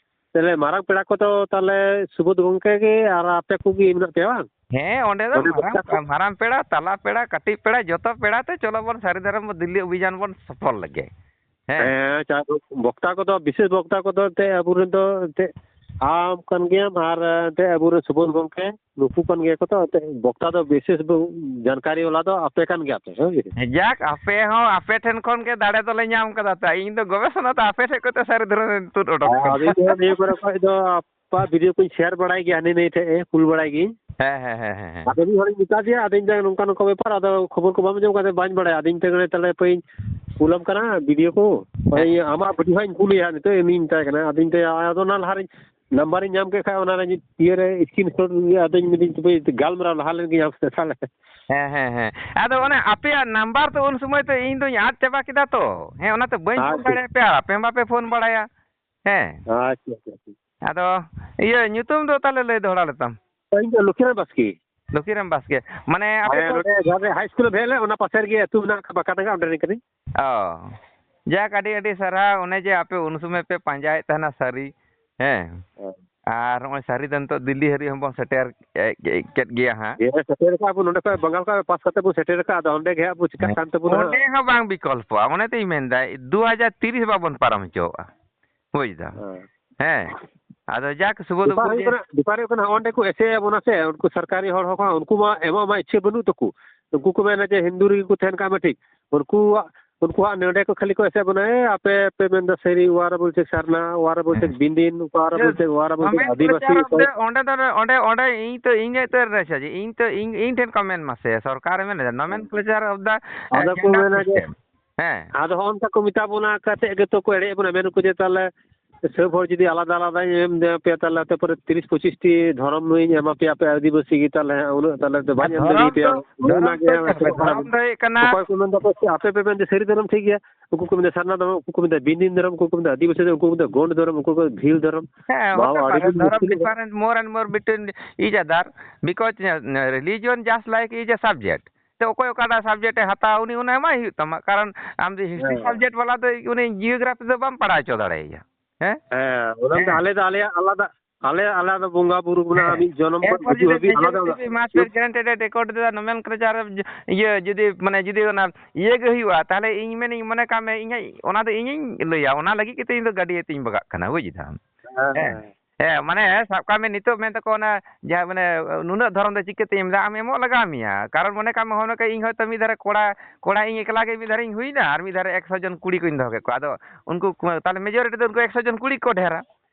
ᱛᱟᱦᱚᱞᱮ ᱢᱟᱨᱟᱝ ᱯᱮᱲᱟ ᱠᱚᱫᱚ ᱛᱟᱦᱚᱞᱮ ᱥᱩᱵᱳᱫᱷ ᱜᱚᱢᱠᱮ ᱜᱮ ᱟᱨ ᱟᱯᱮ ᱠᱚᱜᱮ ᱢᱮᱱᱟᱜ ᱯᱮᱭᱟ ᱵᱟᱝ? ᱦᱮᱸ, ᱚᱸᱰᱮ ᱫᱚ ᱚᱸᱰᱮ ᱢᱟᱨᱟᱝ, ᱵᱚᱠᱛᱟ ᱠᱚ? ᱢᱟᱨᱟᱝ ᱯᱮᱲᱟ, ᱛᱟᱞᱟ ᱯᱮᱲᱟ, ᱠᱟᱹᱴᱤᱡ ᱯᱮᱲᱟ, ᱡᱚᱛᱚ ᱯᱮᱲᱟ ᱛᱮ ᱪᱚᱞᱚ ᱵᱚᱱ ᱥᱟᱹᱨᱤ ᱫᱷᱚᱨᱚᱢ ᱫᱤᱞᱞᱤ ᱚᱵᱷᱤᱡᱟᱱ ᱵᱚᱱ ᱥᱚᱯᱷᱚᱞ ᱞᱮᱜᱮ᱾ ᱦᱮᱸ᱾ ᱦᱮᱸ, ᱪᱟ-, ᱵᱚᱠᱛᱟ ᱠᱚᱫᱚ, ᱵᱤᱥᱮᱥ ᱵᱚᱠᱛᱟ ᱠᱚᱫᱚ ᱮᱱᱛᱮᱫ ᱟᱵᱚᱨᱮᱱ ᱫᱚ ᱮᱱᱛᱮᱫ ᱟᱢ ᱠᱟᱱ ᱜᱮᱭᱟᱢ ᱟᱨ ᱮᱱᱛᱮᱫ ᱟᱵᱚᱨᱮᱱ ᱥᱩᱵᱳᱫᱷ ᱜᱚᱢᱠᱮ, ᱱᱩᱠᱩ ᱠᱟᱱ ᱜᱮᱭᱟ ᱠᱚ ᱛᱚ᱾ ᱮᱱᱛᱮᱫ ᱵᱚᱠᱛᱟ ᱫᱚ ᱵᱤᱥᱮᱥ ᱵᱚ-, ᱡᱟᱱᱠᱟᱨᱤ ᱵᱟᱞᱟ ᱫᱚ ᱟᱯᱮ ᱠᱟᱱ ᱜᱮᱭᱟᱯᱮ, ᱦᱳᱭ᱾ ᱡᱟᱠ, ᱟᱯᱮ ᱦᱚᱸ ᱟᱯᱮ ᱴᱷᱮᱱ ᱠᱷᱚᱱ ᱜᱮ ᱫᱟᱲᱮ ᱫᱚᱞᱮ ᱧᱟᱢ ᱠᱟᱫᱟ ᱛᱚ᱾ ᱤᱧ ᱫᱚ ᱜᱚᱵᱮᱥᱚᱱᱟ ᱫᱚ ᱟᱯᱮ ᱴᱷᱮᱱ ᱠᱚᱛᱮ ᱥᱟᱹᱨᱤ ᱫᱷᱚᱨᱚᱢ ᱛᱩᱫ ᱚᱰᱚᱠ ᱦᱮᱸ, ᱠᱟᱱᱟ᱾ ᱟᱫᱚ ᱤᱧ ᱦᱚᱸ ᱱᱤᱭᱟᱹ ᱠᱚᱨᱮ ᱠᱷᱚᱡ ᱫᱚ ᱟᱯᱟ ᱵᱷᱤᱰᱤᱭᱳ ᱠᱚᱧ ᱥᱮᱭᱟᱨ ᱵᱟᱲᱟᱭ ᱜᱮᱭᱟ, ᱦᱟᱹᱱᱤ ᱱᱟᱹᱭ ᱴᱷᱮᱡ ᱮ ᱠᱩᱞ ᱵᱟᱲᱟᱭ ᱜᱤᱭᱟᱹᱧ᱾ ᱦᱮᱸ, ᱦᱮᱸ, ᱦᱮᱸ, ᱦᱮᱸ, ᱦᱮᱸ᱾ ᱟᱫᱚ ᱢᱤᱫ ᱦᱚᱲᱤᱧ ᱢᱮᱛᱟ ᱫᱮᱭᱟ, ᱟᱫᱚᱧ ᱢᱮᱛᱟᱭᱟ, "ᱱᱚᱝᱠᱟ ᱱᱚᱝᱠᱟ ᱵᱮᱯᱟᱨ, ᱟᱫᱚ ᱠᱷᱚᱵᱚᱨ ᱠᱚ ᱵᱟᱢ ᱟᱸᱡᱚᱢ ᱠᱟᱫᱟ?" "ᱵᱟᱹᱧ ᱵᱟᱲᱟᱭᱟ᱾" ᱟᱫᱚᱧ ᱢᱮᱛᱟᱭ ᱠᱟᱱᱟ, "ᱛᱟᱦᱞᱮ ᱦᱟᱯᱮᱧ ᱠᱩᱞᱟᱢ ᱠᱟᱱᱟ ᱵᱷᱤᱰᱤᱭᱳ ᱠᱚ, ᱦᱮᱸ᱾ ᱳᱭ ᱟᱢᱟᱜ ᱵᱷᱤᱰᱤᱭᱳ ᱦᱟᱸᱜ ᱤᱧ ᱠᱩᱞᱮᱭᱟ ᱦᱟᱸᱜ ᱱᱤᱛᱚᱜ," ᱩᱱᱤᱧ ᱢᱮᱛᱟᱭ ᱠᱟᱱᱟ᱾ ᱟᱫᱚᱧ ᱢᱮᱛᱟᱭᱟ, ᱟᱫᱚ ᱚᱱᱟ ᱞᱟᱦᱟᱨᱮᱧ ᱱᱟᱢᱵᱟᱨᱤᱧ ᱧᱟᱢ ᱠᱮᱫ ᱠᱷᱟᱡ, ᱚᱱᱟ ᱨᱮ ᱤᱭᱟᱹᱨᱮ screenshot ᱟᱫᱚᱧ ᱢᱮᱛᱟᱹᱧ, "ᱛᱚᱵᱮ ᱜᱟᱞᱢᱟᱨᱟᱣ ᱞᱟᱦᱟ ᱞᱮᱱ ᱜᱤᱧ ᱟᱢ ᱥᱟᱛᱮ ᱛᱟᱦᱞᱮ᱾" ᱦᱮᱸ, ᱦᱮᱸ, ᱦᱮᱸ᱾ ᱟᱫᱚ ᱚᱱᱮ ᱟᱯᱮᱭᱟᱜ ᱱᱟᱢᱵᱟᱨ ᱛᱚ ᱩᱱ ᱥᱚᱢᱚᱭ ᱛᱚ ᱤᱧ ᱫᱚᱧ ᱟᱫ ᱪᱟᱵᱟ ᱠᱮᱫᱟ ᱛᱚ᱾ ᱦᱮᱸ, ᱚᱱᱟᱛᱮ ᱵᱟᱹᱧ ᱯᱷᱳᱱ ᱟᱪᱪᱷᱟ᱾ ᱫᱟᱲᱮᱭᱟᱜ ᱯᱮᱭᱟ, ᱟᱯᱮ ᱦᱚᱸ ᱵᱟᱯᱮ ᱯᱷᱳᱱ ᱵᱟᱲᱟᱭᱟ᱾ ᱦᱮᱸ᱾ ᱟᱪᱪᱷᱟ, ᱟᱪᱪᱷᱟ, ᱟᱪᱪᱷᱟ᱾ ᱟᱫᱚ ᱤᱭᱟᱹ ᱧᱩᱛᱩᱢ ᱫᱚ ᱛᱟᱦᱞᱮ ᱞᱟᱹᱭ ᱫᱚᱦᱲᱟ ᱞᱮᱛᱟᱢ᱾ ᱤᱧ ᱫᱚ ᱞᱚᱠᱠᱷᱤᱨᱟᱢ ᱵᱟᱥᱠᱮ᱾ ᱞᱚᱠᱠᱷᱤᱨᱟᱢ ᱵᱟᱥᱠᱮ᱾ ᱢᱟᱱᱮ ᱟᱯᱮ ᱦᱮᱸ, ᱫᱚ ᱱᱚᱰᱮ ᱡᱟᱦᱟᱸ ᱨᱮ ᱦᱟᱭ ᱥᱠᱩᱞ ᱮ ᱵᱷᱮᱡ ᱞᱮᱫ, ᱚᱱᱟ ᱯᱟᱥᱮ ᱨᱮᱜᱮ ᱟᱹᱛᱩ ᱢᱮᱱᱟᱜ ᱟᱠᱟᱫ, ᱵᱟᱠᱟᱴᱟᱸᱜᱟ, ᱚᱸᱰᱮ ᱨᱮᱱ ᱠᱟᱹᱱᱟᱹᱧ᱾ ᱚ᱾ ᱡᱟᱠ, ᱟᱹᱰᱤ ᱟᱹᱰᱤ ᱥᱟᱨᱦᱟᱣ᱾ ᱚᱱᱮ ᱡᱮ ᱟᱯᱮ ᱩᱱ ᱥᱚᱢᱚᱭ ᱯᱮ ᱯᱟᱸᱡᱟᱭᱮᱫ ᱛᱟᱦᱮᱱᱟ ᱥᱟᱹᱨᱤ, ᱦᱮᱸ᱾ ᱦᱮᱸ᱾ ᱟᱨ ᱱᱚᱜᱼᱚᱭ ᱥᱟᱹᱨᱤ ᱫᱚ ᱱᱤᱛᱚᱜ ᱫᱤᱞᱞᱤ ᱦᱟᱹᱨᱤᱡ ᱦᱚᱸᱵᱚᱱ ᱥᱮᱴᱮᱨ ᱠᱮᱫ ᱜᱮᱭᱟ ᱦᱟᱸᱜ᱾ ᱦᱮᱸ, ᱥᱮᱴᱮᱨ ᱟᱠᱟᱫ ᱵᱚᱱ, ᱱᱚᱸᱰᱮ ᱠᱷᱚᱱ ᱵᱟᱝᱜᱟᱞ ᱠᱷᱚᱱ ᱯᱟᱥ ᱠᱟᱛᱮ ᱵᱚᱱ ᱥᱮᱴᱮᱨ ᱟᱠᱟᱫ, ᱟᱫᱚ ᱚᱸᱰᱮ ᱜᱮ ᱦᱟᱸᱜ ᱵᱚ ᱪᱤᱠᱟᱹᱜ ᱦᱮᱸ᱾ ᱠᱟᱱ ᱛᱟᱵᱚᱱᱟ ᱦᱟᱸᱜ᱾ ᱚᱸᱰᱮ ᱦᱚᱸ ᱵᱟᱝ ᱵᱤᱠᱚᱞᱯᱚᱜᱼᱟ, ᱚᱱᱮ ᱛᱚᱧ ᱢᱮᱱᱫᱟ, ᱫᱩ ᱦᱟᱡᱟᱨ ᱛᱤᱨᱤᱥ ᱵᱟᱵᱚᱱ ᱯᱟᱨᱚᱢ ᱦᱚᱪᱚᱣᱟᱜᱼᱟ᱾ ᱵᱩᱡᱽ ᱫᱟᱢ? ᱦᱮᱸ᱾ ᱦᱮᱸ, ᱟᱫᱚ ᱡᱟᱠ ᱥᱩᱵᱳᱫᱷ ᱵᱮᱯᱟᱨ ᱵᱟᱹᱵᱩ ᱦᱩᱭᱩᱜ ᱜᱮ᱾ ᱠᱟᱱᱟ, ᱵᱮᱯᱟᱨ ᱦᱩᱭᱩᱜ ᱠᱟᱱᱟ, ᱚᱸᱰᱮ ᱠᱚ ᱮᱥᱮᱭᱮᱫ ᱵᱚᱱᱟ ᱥᱮ, ᱩᱱᱠᱩ ᱥᱚᱨᱠᱟᱨᱤ ᱦᱚᱲ ᱦᱚᱸ, ᱩᱱᱠᱩ ᱢᱟ ᱮᱢᱚᱜ ᱢᱟ ᱤᱪᱪᱷᱟᱹ ᱵᱟᱹᱱᱩᱜ ᱛᱟᱠᱚ᱾ ᱩᱱᱠᱩ ᱠᱚ ᱢᱮᱱᱟ ᱡᱮ ᱦᱤᱱᱫᱩ ᱨᱮᱜᱮ ᱠᱚ ᱛᱟᱦᱮᱱ ᱠᱷᱟᱱ ᱢᱟ ᱴᱷᱤᱠ᱾ ᱩᱱᱠᱩᱣᱟᱜ, ᱩᱱᱠᱩᱣᱟᱜ ᱱᱚᱰᱮ ᱠᱚ ᱠᱷᱟᱹᱞᱤ ᱠᱚ ᱮᱥᱮᱫ ᱵᱚᱱᱟ, "ᱮ, ᱟᱯᱮ ᱯᱮ ᱢᱮᱱᱫᱟ ᱥᱟᱹᱨᱤ, ᱚᱣᱟᱨᱟ ᱵᱚᱞᱛᱮ ᱥᱟᱨᱱᱟ, ᱚᱣᱟᱨᱟ ᱵᱚᱞᱛᱮ ᱦᱮᱸ᱾ ᱵᱤᱱᱫᱤᱱ, ᱚᱣᱟᱨᱟ ᱵᱚᱞᱛᱮ, ᱚᱣᱟᱨᱟ ᱵᱚᱞᱛᱮ ᱱᱚᱢᱮᱱ ᱟᱹᱫᱤᱵᱟᱹᱥᱤ ᱠᱞᱮᱪᱟᱨ ᱚᱯᱷ ᱚᱠᱚᱭ?" ᱫᱟ, ᱚᱸᱰᱮ ᱫᱚ, ᱚᱸᱰᱮ, ᱚᱸᱰᱮ ᱤᱧ ᱛᱚ, ᱤᱧ ᱛᱚ ᱨᱮ ᱥᱮ ᱤᱧ ᱛᱚ, ᱤᱧ, ᱤᱧ ᱴᱷᱮᱱ ᱠᱚ ᱢᱮᱱ ᱢᱟᱥᱮ, ᱥᱚᱨᱠᱟᱨ ᱮ ᱢᱮᱱ ᱮᱫᱟ, ᱱᱚᱢᱮᱱ ᱦᱮᱸ᱾ ᱠᱞᱮᱪᱟᱨ ᱚᱯᱷ ᱫᱟ, ᱟᱫᱚ ᱠᱚ ᱡᱮᱱᱰᱟᱨ ᱢᱮᱱᱟ ᱡᱮ, ᱥᱤᱥᱴᱮᱢ᱾ ᱦᱮᱸ᱾ ᱟᱫᱚ ᱦᱚᱸᱜᱼᱚ ᱱᱚᱝᱠᱟ ᱠᱚ ᱢᱮᱛᱟ ᱵᱚᱱᱟ, ᱠᱟᱛᱮ ᱜᱮᱛᱚ ᱠᱚ ᱮᱲᱮᱭᱮᱫ ᱵᱚᱱᱟ, ᱢᱮᱱ ᱟᱠᱚ ᱡᱮ ᱛᱟᱦᱞᱮ ᱥᱟᱹᱵ ᱦᱚᱲ ᱡᱩᱫᱤ ᱟᱞᱟᱫᱟ ᱟᱞᱟᱫᱟᱧ ᱮᱢ ᱯᱮᱭᱟ, ᱛᱟᱦᱚᱞᱮ ᱟᱯᱮ ᱯᱚᱨᱮ ᱛᱤᱨᱤᱥ ᱯᱚᱸᱪᱤᱥ ᱴᱤ ᱫᱷᱚᱨᱚᱢ ᱤᱧ ᱮᱢᱟ ᱯᱮᱭᱟ, ᱟᱯᱮ ᱟᱹᱫᱤᱵᱟᱹᱥᱤ ᱜᱮ, ᱛᱟᱦᱚᱞᱮ ᱩᱱᱟᱹᱜ ᱛᱟᱦᱚᱞᱮ ᱫᱚ ᱵᱟᱹᱧ ᱮᱢ ᱫᱷᱚᱨᱚᱢ ᱫᱟᱲᱮᱭᱟᱯᱮᱭᱟ᱾ ᱫᱚ, ᱱᱚᱜᱼᱚ ᱫᱷᱚᱨᱚᱢ ᱱᱚᱣᱟ ᱫᱚ ᱜᱮ ᱪᱮᱫ ᱞᱮᱠᱟ? ᱚᱠᱚᱭ ᱫᱷᱚᱨᱚᱢ ᱫᱚ ᱦᱩᱭᱩᱜ ᱠᱟᱱᱟ, ᱚᱠᱚᱭ ᱠᱚ ᱢᱮᱱᱫᱟ ᱟᱯᱮ, ᱟᱯᱮ ᱯᱮ ᱢᱮᱱᱫᱟ ᱥᱟᱹᱨᱤ ᱫᱷᱚᱨᱚᱢ ᱴᱷᱤᱠ ᱜᱮᱭᱟ, ᱩᱱᱠᱩ ᱠᱚ ᱢᱮᱱᱫᱟ ᱥᱟᱨᱱᱟ ᱫᱷᱚᱨᱚᱢ, ᱩᱱᱠᱩ ᱠᱚ ᱢᱮᱱᱫᱟ ᱵᱤᱱᱫᱤᱱ ᱫᱷᱚᱨᱚᱢ, ᱩᱱᱠᱩ ᱠᱚ ᱢᱮᱱᱫᱟ ᱟᱹᱫᱤᱵᱟᱹᱥᱤ ᱫᱷᱚᱨᱚᱢ, ᱩᱱᱠᱩ ᱠᱚ ᱢᱮᱱᱫᱟ ᱜᱳᱸᱰ ᱫᱷᱚᱨᱚᱢ, ᱦᱮᱸ, ᱵᱟᱵᱟ, ᱦᱚᱛᱮ ᱟᱹᱰᱤ ᱯᱟᱨᱮ, ᱢᱩᱥᱠᱤᱞ ᱫᱷᱚᱨᱚᱢ ᱠᱟᱱᱟ᱾ Different, more and more between each other, because, uh, religion just like is a subject. ᱛᱚ ᱚᱠᱚᱭ ᱚᱠᱟᱴᱟᱜ subject ᱮ ᱦᱟᱛᱟᱣᱟ, ᱩᱱᱤ ᱚᱱᱟ ᱮᱢᱟᱭ ᱦᱩᱭᱩᱜ ᱛᱟᱢᱟ, ᱠᱟᱨᱚᱱ ᱟᱢ ᱡᱩᱫᱤ history ᱦᱮᱸ᱾ Subject ᱵᱟᱞᱟ ᱫᱚ ᱩᱱᱤ geography ᱫᱚ ᱵᱟᱢ ᱯᱟᱲᱦᱟᱣ ᱦᱚᱪᱚ ᱫᱟᱲᱮᱭᱟᱭᱟ᱾ ᱦᱮᱸ? ᱦᱮᱸ, ᱚᱱᱟ ᱫᱚ ᱦᱮᱸ᱾ ᱟᱞᱮ ᱫᱚ ᱟᱞᱮᱭᱟᱜ ᱟᱞᱟᱫᱟ, ᱟᱞᱮ ᱟᱞᱟᱫᱟ ᱵᱚᱸᱜᱟ ᱵᱩᱨᱩ ᱢᱮᱱᱟᱜᱼᱟ, ᱦᱮᱸ᱾ ᱢᱤᱫ ᱡᱚᱱᱚᱢ ᱠᱷᱚᱱ ᱮᱨᱯᱚᱨ ᱜᱩᱡᱩᱜ ᱡᱩᱫᱤ ᱦᱟᱹᱵᱤᱡ ᱟᱞᱟᱫᱟ ᱢᱟᱥᱴᱟᱨ ᱚᱲᱟᱜ᱾ Granted ᱮ record ᱮᱫᱟ, nomenclature ᱤᱭᱟᱹ ᱡᱩᱫᱤ, ᱢᱟᱱᱮ, ᱡᱩᱫᱤ ᱚᱱᱟ ᱤᱭᱟᱹ ᱜᱮ ᱦᱩᱭᱩᱜᱼᱟ, ᱛᱟᱦᱚᱞᱮ ᱤᱧ ᱢᱮᱱᱤᱧ, ᱢᱚᱱᱮ ᱠᱟᱜ ᱢᱮ, ᱤᱧ, ᱚᱱᱟ ᱫᱚ ᱤᱧᱤᱧ ᱞᱟᱹᱭᱟ, ᱚᱱᱟ ᱞᱟᱹᱜᱤᱫ ᱜᱮᱛᱚ ᱤᱧ ᱫᱚ ᱜᱟᱹᱰᱤ ᱟᱹᱛᱤᱧ ᱵᱟᱜᱟᱜ ᱠᱟᱱᱟ, ᱵᱩᱡ ᱫᱟᱢ? ᱦᱮᱸ, ᱦᱮᱸ᱾ ᱦᱮᱸ᱾ ᱦᱮᱸ, ᱢᱟᱱᱮ, ᱥᱟᱵ ᱠᱟᱜ ᱢᱮ, ᱱᱤᱛᱚᱜ ᱢᱮᱱ ᱛᱟᱠᱚ ᱚᱱᱟ ᱡᱟᱦᱟᱸ, ᱢᱟᱱᱮ, ᱱᱩᱱᱟᱹᱜ ᱫᱷᱚᱨᱚᱢ ᱫᱚ ᱪᱤᱠᱟᱹᱛᱮᱧ ᱮᱢ ᱫᱟ? ᱟᱢ ᱮᱢᱚᱜ ᱞᱟᱜᱟᱣ ᱢᱮᱭᱟ, ᱠᱟᱨᱚᱱ ᱢᱚᱱᱮ ᱠᱟᱜ ᱢᱮ, ᱦᱚᱸ, ᱱᱚᱝᱠᱟ ᱤᱧ ᱦᱚᱭᱛᱳ ᱢᱤᱫ ᱫᱷᱟᱨᱮ ᱠᱚᱲᱟ, ᱠᱚᱲᱟ ᱤᱧ ᱮᱠᱞᱟ ᱜᱮ ᱢᱤᱫ ᱫᱷᱟᱨᱮᱧ ᱦᱩᱭᱱᱟ, ᱟᱨ ᱢᱤᱫ ᱫᱷᱟᱨᱮ ᱮᱠᱥᱚ ᱡᱚᱱ ᱠᱩᱲᱤ ᱠᱚᱧ ᱫᱚᱦᱚ ᱠᱮᱫ ᱠᱚᱣᱟ, ᱟᱫᱚ ᱩᱱᱠᱩ ᱠᱚ, ᱛᱟᱦᱚᱞᱮ majority ᱫᱚ ᱩᱱᱠᱩ ᱮᱠᱥᱚ ᱡᱚᱱ ᱠᱩᱲᱤ ᱠᱚ ᱰᱷᱮᱨᱟ᱾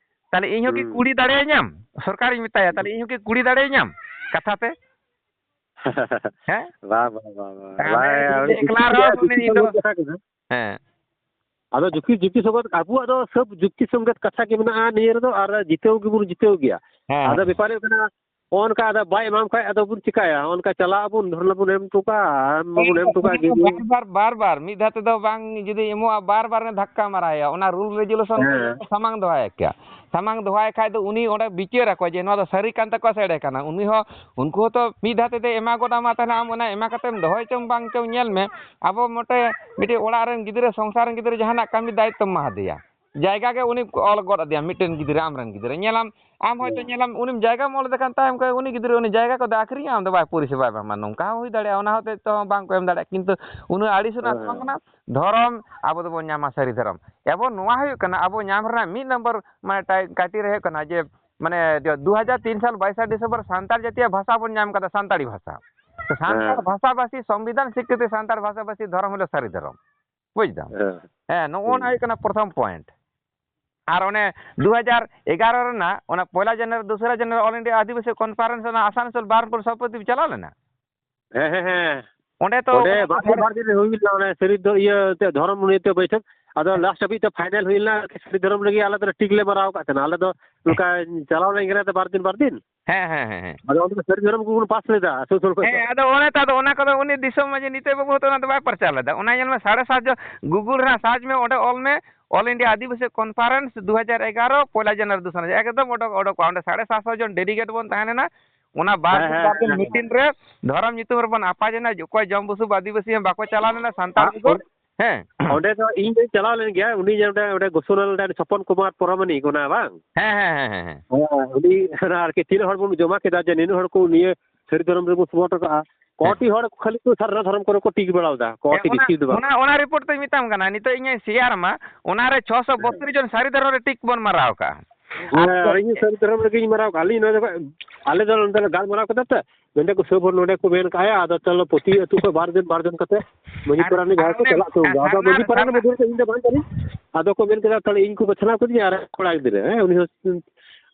ᱛᱟᱦᱚᱞᱮ ᱤᱧ ᱦᱚᱸ ᱠᱤ ᱦᱩᱸ᱾ ᱠᱩᱲᱤ ᱫᱟᱲᱮᱭᱟᱹᱧᱟᱢ? ᱥᱚᱨᱠᱟᱨᱤᱧ ᱢᱮᱛᱟᱭᱟ, ᱛᱟᱦᱚᱞᱮ ᱤᱧ ᱦᱚᱸ ᱠᱤ ᱠᱩᱲᱤ ᱫᱟᱲᱮᱭᱟᱹᱧᱟᱢ ᱠᱟᱛᱷᱟ ᱛᱮ? ᱦᱮᱸ? ᱵᱟ, ᱵᱟ, ᱵᱟ, ᱵᱟ᱾ ᱛᱟᱦᱚᱞᱮ ᱵᱟᱭ, ᱡᱩᱫᱤ ᱩᱱᱤ ᱮᱠᱞᱟ ᱡᱩᱠᱛᱤ ᱨᱮᱦᱚᱸ ᱨᱮᱭᱟᱜ ᱩᱱᱤ ᱡᱩᱠᱛᱤ ᱫᱚ, ᱥᱚᱝᱜᱚᱛ ᱠᱟᱛᱷᱟ ᱠᱟᱱᱟ᱾ ᱦᱮᱸ᱾ ᱟᱫᱚ ᱡᱩᱠᱛᱤ, ᱡᱩᱠᱛᱤ ᱥᱚᱝᱜᱚᱛ, ᱟᱵᱚᱣᱟᱜ ᱫᱚ ᱥᱚᱵ ᱡᱩᱠᱛᱤ ᱥᱚᱝᱜᱚᱛ ᱠᱟᱛᱷᱟ ᱜᱮ ᱢᱮᱱᱟᱜᱼᱟ ᱱᱤᱭᱟᱹ ᱨᱮᱫᱚ, ᱟᱨ ᱡᱤᱛᱟᱹᱣ ᱜᱮᱵᱚᱱ ᱡᱤᱛᱟᱹᱣ ᱜᱮᱭᱟ᱾ ᱦᱮᱸ᱾ ᱟᱫᱚ ᱵᱮᱯᱟᱨ ᱦᱩᱭᱩᱜ ᱠᱟᱱᱟ, ᱱᱚᱜᱼᱚ ᱱᱚᱝᱠᱟ ᱟᱫᱚ ᱵᱟᱭ ᱮᱢᱟᱢ ᱠᱷᱟᱡ ᱟᱫᱚ ᱵᱚᱱ ᱪᱤᱠᱟᱹᱭᱟ? ᱱᱚᱜᱼᱚ ᱱᱚᱝᱠᱟ ᱪᱟᱞᱟᱜ ᱟᱵᱚᱱ, ᱫᱷᱚᱨᱱᱟ ᱵᱚᱱ ᱮᱢ ᱦᱚᱴᱚ ᱠᱟᱜᱼᱟ, ᱟᱨ ᱢᱟᱵᱚᱱ ᱮᱢ ᱦᱚᱴᱚ ᱠᱟᱜ ᱜᱮ᱾ ᱵᱟᱨ ᱵᱟᱨ, ᱵᱟᱨ ᱵᱟᱨ, ᱢᱤᱫ ᱫᱷᱟᱣ ᱛᱮᱫᱚ ᱵᱟᱝ, ᱡᱩᱫᱤ ᱮᱢᱚᱜᱼᱟ, ᱵᱟᱨ ᱵᱟᱨ ᱨᱮ ᱫᱷᱟᱠᱠᱟ ᱢᱟᱨᱟᱭᱟ, ᱚᱱᱟ rule regulation ᱠᱚ ᱦᱮᱸ᱾ ᱥᱟᱢᱟᱝ ᱫᱚᱦᱚᱭᱟ ᱠᱮᱭᱟ᱾ ᱥᱟᱢᱟᱝ ᱫᱚᱦᱚᱭ ᱠᱷᱟᱡ ᱫᱚ ᱩᱱᱤ ᱚᱸᱰᱮ ᱵᱤᱪᱟᱹᱨ ᱟᱠᱚ ᱡᱮ ᱱᱚᱣᱟ ᱫᱚ ᱥᱟᱹᱨᱤ ᱠᱟᱱ ᱛᱟᱠᱚᱣᱟ ᱥᱮ ᱮᱲᱮ ᱠᱟᱱᱟ᱾ ᱩᱱᱤ ᱦᱚᱸ, ᱩᱱᱠᱩ ᱦᱚᱸᱛᱚ ᱢᱤᱫ ᱫᱷᱟᱣ ᱛᱮᱫᱚ ᱮᱢᱟ ᱜᱚᱫ ᱟᱢᱟ, ᱛᱟᱦᱞᱮ ᱟᱢ ᱚᱱᱟ ᱮᱢᱟ ᱠᱟᱛᱮᱢ ᱫᱚᱦᱚᱭ ᱪᱚᱝ ᱵᱟᱝ ᱪᱚᱝ ᱧᱮᱞ ᱢᱮ᱾ ᱟᱵᱚ ᱢᱚᱴᱮ ᱢᱤᱫᱴᱮᱡ ᱚᱲᱟᱜ ᱨᱮᱱ ᱜᱤᱫᱽᱨᱟᱹ, ᱥᱚᱝᱥᱟᱨ ᱨᱮᱱ ᱜᱤᱫᱽᱨᱟᱹ ᱡᱟᱦᱟᱱᱟᱜ ᱠᱟᱹᱢᱤ ᱫᱟᱭᱤᱛᱛᱚᱢ ᱮᱢᱟ ᱫᱮᱭᱟ, ᱡᱟᱭᱜᱟ ᱜᱮ ᱩᱱᱤ ᱚᱞ ᱜᱚᱫ ᱟᱫᱮᱭᱟ, ᱢᱤᱫᱴᱮᱱ ᱜᱤᱫᱽᱨᱟᱹ, ᱟᱢᱨᱮᱱ ᱜᱤᱫᱽᱨᱟᱹ, ᱧᱮᱞᱟᱢ, ᱟᱢ ᱦᱚᱭᱛᱳ ᱦᱮᱸ᱾ ᱧᱮᱞᱟᱢ, ᱩᱱᱤᱢ ᱡᱟᱭᱜᱟᱢ ᱚᱞ ᱟᱫᱮ ᱠᱷᱟᱱ, ᱛᱟᱭᱚᱢ ᱠᱷᱚᱱ ᱩᱱᱤ ᱜᱤᱫᱽᱨᱟᱹ ᱩᱱᱤ ᱡᱟᱭᱜᱟ ᱠᱚᱫᱚ ᱟᱹᱠᱷᱨᱤᱧᱟ, ᱟᱢ ᱫᱚ ᱵᱟᱭ ᱯᱚᱨᱤᱥᱮᱵᱟᱭ ᱮᱢᱟᱢᱟ, ᱱᱚᱝᱠᱟ ᱦᱚᱸ ᱦᱩᱭ ᱫᱟᱲᱮᱭᱟᱜᱼᱟ᱾ ᱚᱱᱟ ᱦᱚᱛᱮᱡ ᱛᱮᱦᱚᱸ ᱵᱟᱝ ᱠᱚ ᱮᱢ ᱫᱟᱲᱮᱭᱟᱜᱼᱟ, ᱠᱤᱱᱛᱩ ᱩᱱᱟᱹᱜ ᱟᱹᱲᱤᱥ ᱨᱮᱱᱟᱜ ᱫᱚ ᱵᱟᱝ ᱦᱮᱸ᱾ ᱠᱟᱱᱟ᱾ ᱫᱷᱚᱨᱚᱢ ᱟᱵᱚ ᱫᱚᱵᱚᱱ ᱧᱟᱢᱟ ᱥᱟᱹᱨᱤ ᱫᱷᱚᱨᱚᱢ᱾ ᱮᱵᱚᱝ ᱱᱚᱣᱟ ᱦᱩᱭᱩᱜ ᱠᱟᱱᱟ ᱟᱵᱚ ᱧᱟᱢ ᱨᱮᱱᱟᱜ ᱢᱤᱫ ᱱᱚᱢᱵᱚᱨ, ᱢᱟᱱᱮ, ᱴᱟᱭ-, criteria ᱦᱩᱭᱩᱜ ᱠᱟᱱᱟ ᱡᱮ, ᱢᱟᱱᱮ, ᱡᱮ ᱫᱩ ᱦᱟᱡᱟᱨ ᱛᱤᱱ ᱥᱟᱞ ᱵᱟᱭᱤᱥᱟ ᱰᱤᱥᱮᱢᱵᱚᱨ ᱥᱟᱱᱛᱟᱲ ᱡᱟᱹᱛᱤᱭᱟᱜ ᱵᱷᱟᱥᱟ ᱵᱚᱱ ᱧᱟᱢ ᱠᱟᱫᱟ, ᱥᱟᱱᱛᱟᱲᱤ ᱵᱷᱟᱥᱟ᱾ ᱛᱚ ᱥᱟᱱᱛᱟᱲ ᱦᱮᱸ᱾ ᱵᱷᱟᱥᱟᱵᱷᱟᱥᱤ, ᱥᱚᱝᱵᱤᱫᱷᱟᱱ ᱥᱤᱠᱨᱤᱛᱤ ᱥᱟᱱᱛᱟᱲ ᱵᱷᱟᱥᱟᱵᱷᱟᱥᱤ ᱫᱷᱚᱨᱚᱢ ᱦᱤᱞᱳ ᱥᱟᱹᱨᱤ ᱫᱷᱚᱨᱚᱢ᱾ ᱵᱩᱡᱽ ᱫᱟᱢ? ᱦᱮᱸ᱾ ᱦᱮᱸ, ᱱᱚᱜᱼᱚ ᱱᱟ ᱦᱩᱸ᱾ ᱦᱩᱭᱩᱜ ᱠᱟᱱᱟ ᱯᱨᱚᱛᱷᱚᱢ point᱾ ᱟᱨ ᱚᱱᱮ ᱫᱩ ᱦᱟᱡᱟᱨ ᱮᱜᱟᱨᱚ ᱨᱮᱱᱟᱜ ᱚᱱᱟ ᱯᱚᱭᱞᱟ General, ᱫᱩᱥᱨᱟ General All India ᱟᱹᱫᱤᱵᱟᱹᱥᱤ Conference ᱚᱱᱟ ᱟᱥᱟᱱᱥᱳᱞ ᱵᱟᱦᱨᱚᱢᱯᱩᱨ ᱥᱚᱵᱷᱟᱯᱚᱛᱤ ᱪᱟᱞᱟᱣ ᱞᱮᱱᱟ? ᱦᱮᱸ, ᱦᱮᱸ, ᱦᱮᱸ᱾ ᱚᱸᱰᱮ ᱛᱚ ᱚᱸᱰᱮ ᱚᱱᱟ ᱵᱟᱨ ᱫᱤᱱ, ᱥᱟᱹᱨᱤ ᱵᱟᱨ ᱫᱤᱱ ᱨᱮ ᱦᱩᱭ ᱞᱮᱱᱟ, ᱚᱱᱮ ᱥᱟᱹᱨᱤ ᱫᱚ ᱤᱭᱟᱹ ᱮᱱᱛᱮᱫ ᱫᱷᱚᱨᱚᱢ ᱱᱤᱭᱟᱹᱛᱮ ᱵᱟᱹᱭᱴᱷᱟᱹᱠ᱾ ᱟᱫᱚ ᱞᱟᱥᱴ ᱦᱟᱹᱵᱤᱡ ᱛᱮ ᱯᱷᱟᱭᱱᱮᱞ ᱦᱩᱭ ᱞᱮᱱᱟ, ᱥᱟᱹᱨᱤ ᱫᱷᱚᱨᱚᱢ ᱨᱮᱜᱮ ᱟᱞᱮ ᱫᱚᱞᱮ ᱴᱤᱠ ᱞᱮ ᱢᱟᱨᱟᱣ ᱟᱠᱟᱫ ᱛᱟᱦᱮᱱᱟ᱾ ᱟᱞᱮ ᱫᱚ ᱱᱚᱝᱠᱟ ᱪᱟᱞᱟᱣ ᱞᱮᱱ ᱜᱮᱞᱮ ᱵᱟᱨ ᱫᱤᱱ, ᱵᱟᱨ ᱫᱤᱱ᱾ ᱦᱮᱸ, ᱦᱮᱸ, ᱦᱮᱸ, ᱦᱮᱸ᱾ ᱟᱫᱚ ᱚᱸᱰᱮ ᱫᱚ ᱥᱟᱹᱨᱤ ᱫᱷᱚᱨᱚᱢ ᱜᱮᱵᱚᱱ ᱯᱟᱥ ᱞᱮᱫᱟ ᱟᱹᱛᱩ ᱥᱩᱨ ᱠᱷᱚᱱ ᱫᱚ᱾ ᱦᱮᱸ, ᱟᱫᱚ ᱚᱱᱮ ᱛᱚ, ᱟᱫᱚ ᱚᱱᱟ ᱠᱚᱫᱚ ᱩᱱᱤ ᱫᱤᱥᱚᱢ ᱢᱟᱹᱡᱷᱤ ᱱᱤᱛᱟᱹᱭ ᱵᱟᱹᱵᱩ ᱦᱚᱸᱛᱚ ᱚᱱᱟ ᱫᱚ ᱵᱟᱭ ᱯᱨᱚᱪᱟᱨ ᱞᱮᱫᱟ᱾ ᱚᱱᱟ ᱧᱮᱞ ᱢᱮ, ᱥᱟᱲᱮ ᱥᱟᱛ ᱡᱚᱱ, Google ᱨᱮ ᱦᱟᱸᱜ ᱥᱟᱨᱪ ᱢᱮ, ᱚᱸᱰᱮ ᱚᱞ ᱢᱮ, All India ᱟᱹᱫᱤᱵᱟᱹᱥᱤ Conference ᱫᱩ ᱦᱟᱡᱟᱨ ᱮᱜᱟᱨᱚ, ᱯᱚᱭᱞᱟ ᱡᱟᱱᱩᱣᱟᱨᱤ ᱫᱩ ᱥᱟᱱ ᱮᱠᱫᱚᱢ ᱚᱰᱚᱠ, ᱚᱰᱚᱠᱚᱜᱼᱟ᱾ ᱚᱸᱰᱮ ᱥᱟᱲᱮ ᱥᱟᱛ ᱥᱚ ᱡᱚᱱ delegate ᱵᱚᱱ ᱛᱟᱦᱮᱸ ᱞᱮᱱᱟ᱾ ᱚᱱᱟ ᱵᱟᱨ ᱦᱮᱸ, ᱫᱤᱱ, ᱦᱮᱸ, ᱵᱟᱨ ᱫᱤᱱ ᱦᱮᱸ, ᱦᱮᱸ᱾ ᱢᱤᱴᱤᱝ ᱨᱮ ᱫᱷᱚᱨᱚᱢ ᱧᱩᱛᱩᱢ ᱨᱮᱵᱚᱱ ᱟᱯᱟᱡᱮᱱᱟ, ᱚᱠᱚᱭ ᱡᱚᱢ ᱵᱩᱥᱩᱵ ᱟᱹᱫᱤᱵᱟᱹᱥᱤ ᱦᱚᱸ ᱵᱟᱠᱚ ᱪᱟᱞᱟᱣ ᱞᱮᱱᱟ, ᱥᱟᱱᱛᱟᱲ ᱟᱨ ᱵᱮᱜᱚᱨ᱾ ᱚᱸᱰᱮ ᱦᱮᱸ᱾ ᱚᱸᱰᱮ ᱫᱚ ᱤᱧ ᱫᱚᱧ ᱪᱟᱞᱟᱣ ᱞᱮᱱ ᱜᱮᱭᱟ, ᱩᱱᱤ ᱡᱮ ᱚᱸᱰᱮ, ᱚᱸᱰᱮ ᱜᱷᱳᱥᱳᱱᱟ ᱞᱮᱫᱟᱭ, ᱥᱚᱯᱚᱱ ᱠᱩᱢᱟᱨ ᱯᱚᱨᱟᱢᱟᱱᱤᱠ, ᱚᱱᱟ ᱵᱟᱝ? ᱦᱮᱸ, ᱦᱮᱸ, ᱦᱮᱸ, ᱦᱮᱸ, ᱦᱮᱸ᱾ ᱦᱮᱸ, ᱩᱱᱤ ᱚᱱᱟ ᱟᱨᱠᱤ ᱛᱤᱱᱟᱹᱜ ᱦᱚᱲ ᱵᱚᱱ ᱡᱚᱢᱟ ᱠᱮᱫᱟ ᱡᱮ ᱱᱤᱱᱟᱹᱜ ᱦᱚᱲ ᱠᱚ ᱱᱤᱭᱟᱹ ᱥᱟᱹᱨᱤ ᱫᱷᱚᱨᱚᱢ ᱨᱮᱵᱚᱱ support ᱟᱠᱟᱫᱼᱟ᱾ ᱦᱮᱸ᱾ ᱠᱚᱴᱤ ᱦᱚᱲ ᱠᱷᱟᱹᱞᱤ ᱠᱚ ᱥᱟᱨᱱᱟ ᱫᱷᱚᱨᱚᱢ ᱠᱚᱨᱮ ᱠᱚ ᱴᱤᱠ ᱵᱟᱲᱟᱣ ᱮᱫᱟ, ᱦᱮᱸ, ᱠᱚᱴᱤ, ᱚᱱᱟ, ᱵᱮᱥᱤ ᱫᱚ ᱵᱟᱝ᱾ ᱚᱱᱟ, ᱚᱱᱟ report ᱫᱚᱧ ᱢᱮᱛᱟᱢ ᱠᱟᱱᱟ, ᱱᱤᱛᱚᱜ ᱤᱧ share ᱟᱢᱟ, ᱚᱱᱟᱨᱮ ᱪᱷᱚᱥᱚ ᱵᱚᱛᱨᱤᱥ ᱡᱚᱱ ᱥᱟᱹᱨᱤ ᱫᱷᱚᱨᱚᱢ ᱨᱮ ᱴᱤᱠ ᱵᱚᱱ ᱢᱟᱨᱟᱣ ᱟᱠᱟᱫᱼᱟ᱾ ᱦᱮᱸ, ᱟᱨ ᱟᱨ ᱤᱧ ᱥᱟᱹᱨᱤ ᱫᱷᱚᱨᱚᱢ ᱨᱮᱜᱮᱧ ᱢᱟᱨᱟᱣ ᱠᱟᱜᱼᱟ᱾ ᱟᱹᱞᱤᱧ ᱱᱚᱰᱮ ᱠᱷᱚᱱ, ᱟᱞᱮ ᱫᱚ ᱱᱚᱰᱮ ᱞᱮ ᱜᱟᱞᱢᱟᱨᱟᱣ ᱠᱮᱫᱟ ᱛᱚ, ᱢᱮᱱᱫᱟ ᱠᱚ ᱥᱟᱹᱵ ᱦᱚᱲ ᱱᱚᱰᱮ ᱠᱚ ᱢᱮᱱ ᱠᱟᱜᱼᱟ, ᱟᱫᱚ ᱪᱚᱞᱚ ᱯᱨᱚᱛᱤ ᱟᱹᱛᱩ ᱠᱷᱚᱱ ᱵᱟᱨ ᱡᱚᱱ, ᱵᱟᱨ ᱡᱚᱱ ᱠᱟᱛᱮ ᱢᱟᱹᱡᱷᱤ ᱟᱨ, ᱯᱟᱨᱟᱱᱤᱠ ᱟᱨ ᱡᱟᱦᱟᱸᱭ ᱠᱚ ᱚᱱᱮ, ᱪᱟᱞᱟᱜ ᱛᱟᱵᱚᱱ ᱟᱨ ᱜᱮᱭᱟ᱾ ᱟᱫᱚ ᱥᱟᱨᱱᱟ, ᱢᱟᱹᱡᱷᱤ ᱯᱟᱨᱟᱱᱤᱠ ᱥᱟᱨᱱᱟ, ᱢᱚᱫᱽᱫᱷᱮ ᱨᱮ ᱤᱧ ᱫᱚ ᱵᱟᱝ ᱠᱟᱹᱱᱟᱹᱧ᱾ ᱟᱫᱚ ᱠᱚ ᱢᱮᱱ ᱠᱮᱫᱟ, "ᱛᱟᱦᱞᱮ ᱤᱧ ᱠᱚ ᱵᱟᱪᱷᱱᱟᱣ ᱠᱤᱫᱤᱧᱟ ᱟᱨ ᱠᱚᱲᱟ ᱜᱤᱫᱽᱨᱟᱹ, ᱦᱮᱸ, ᱩᱱᱤ ᱦᱚᱸ",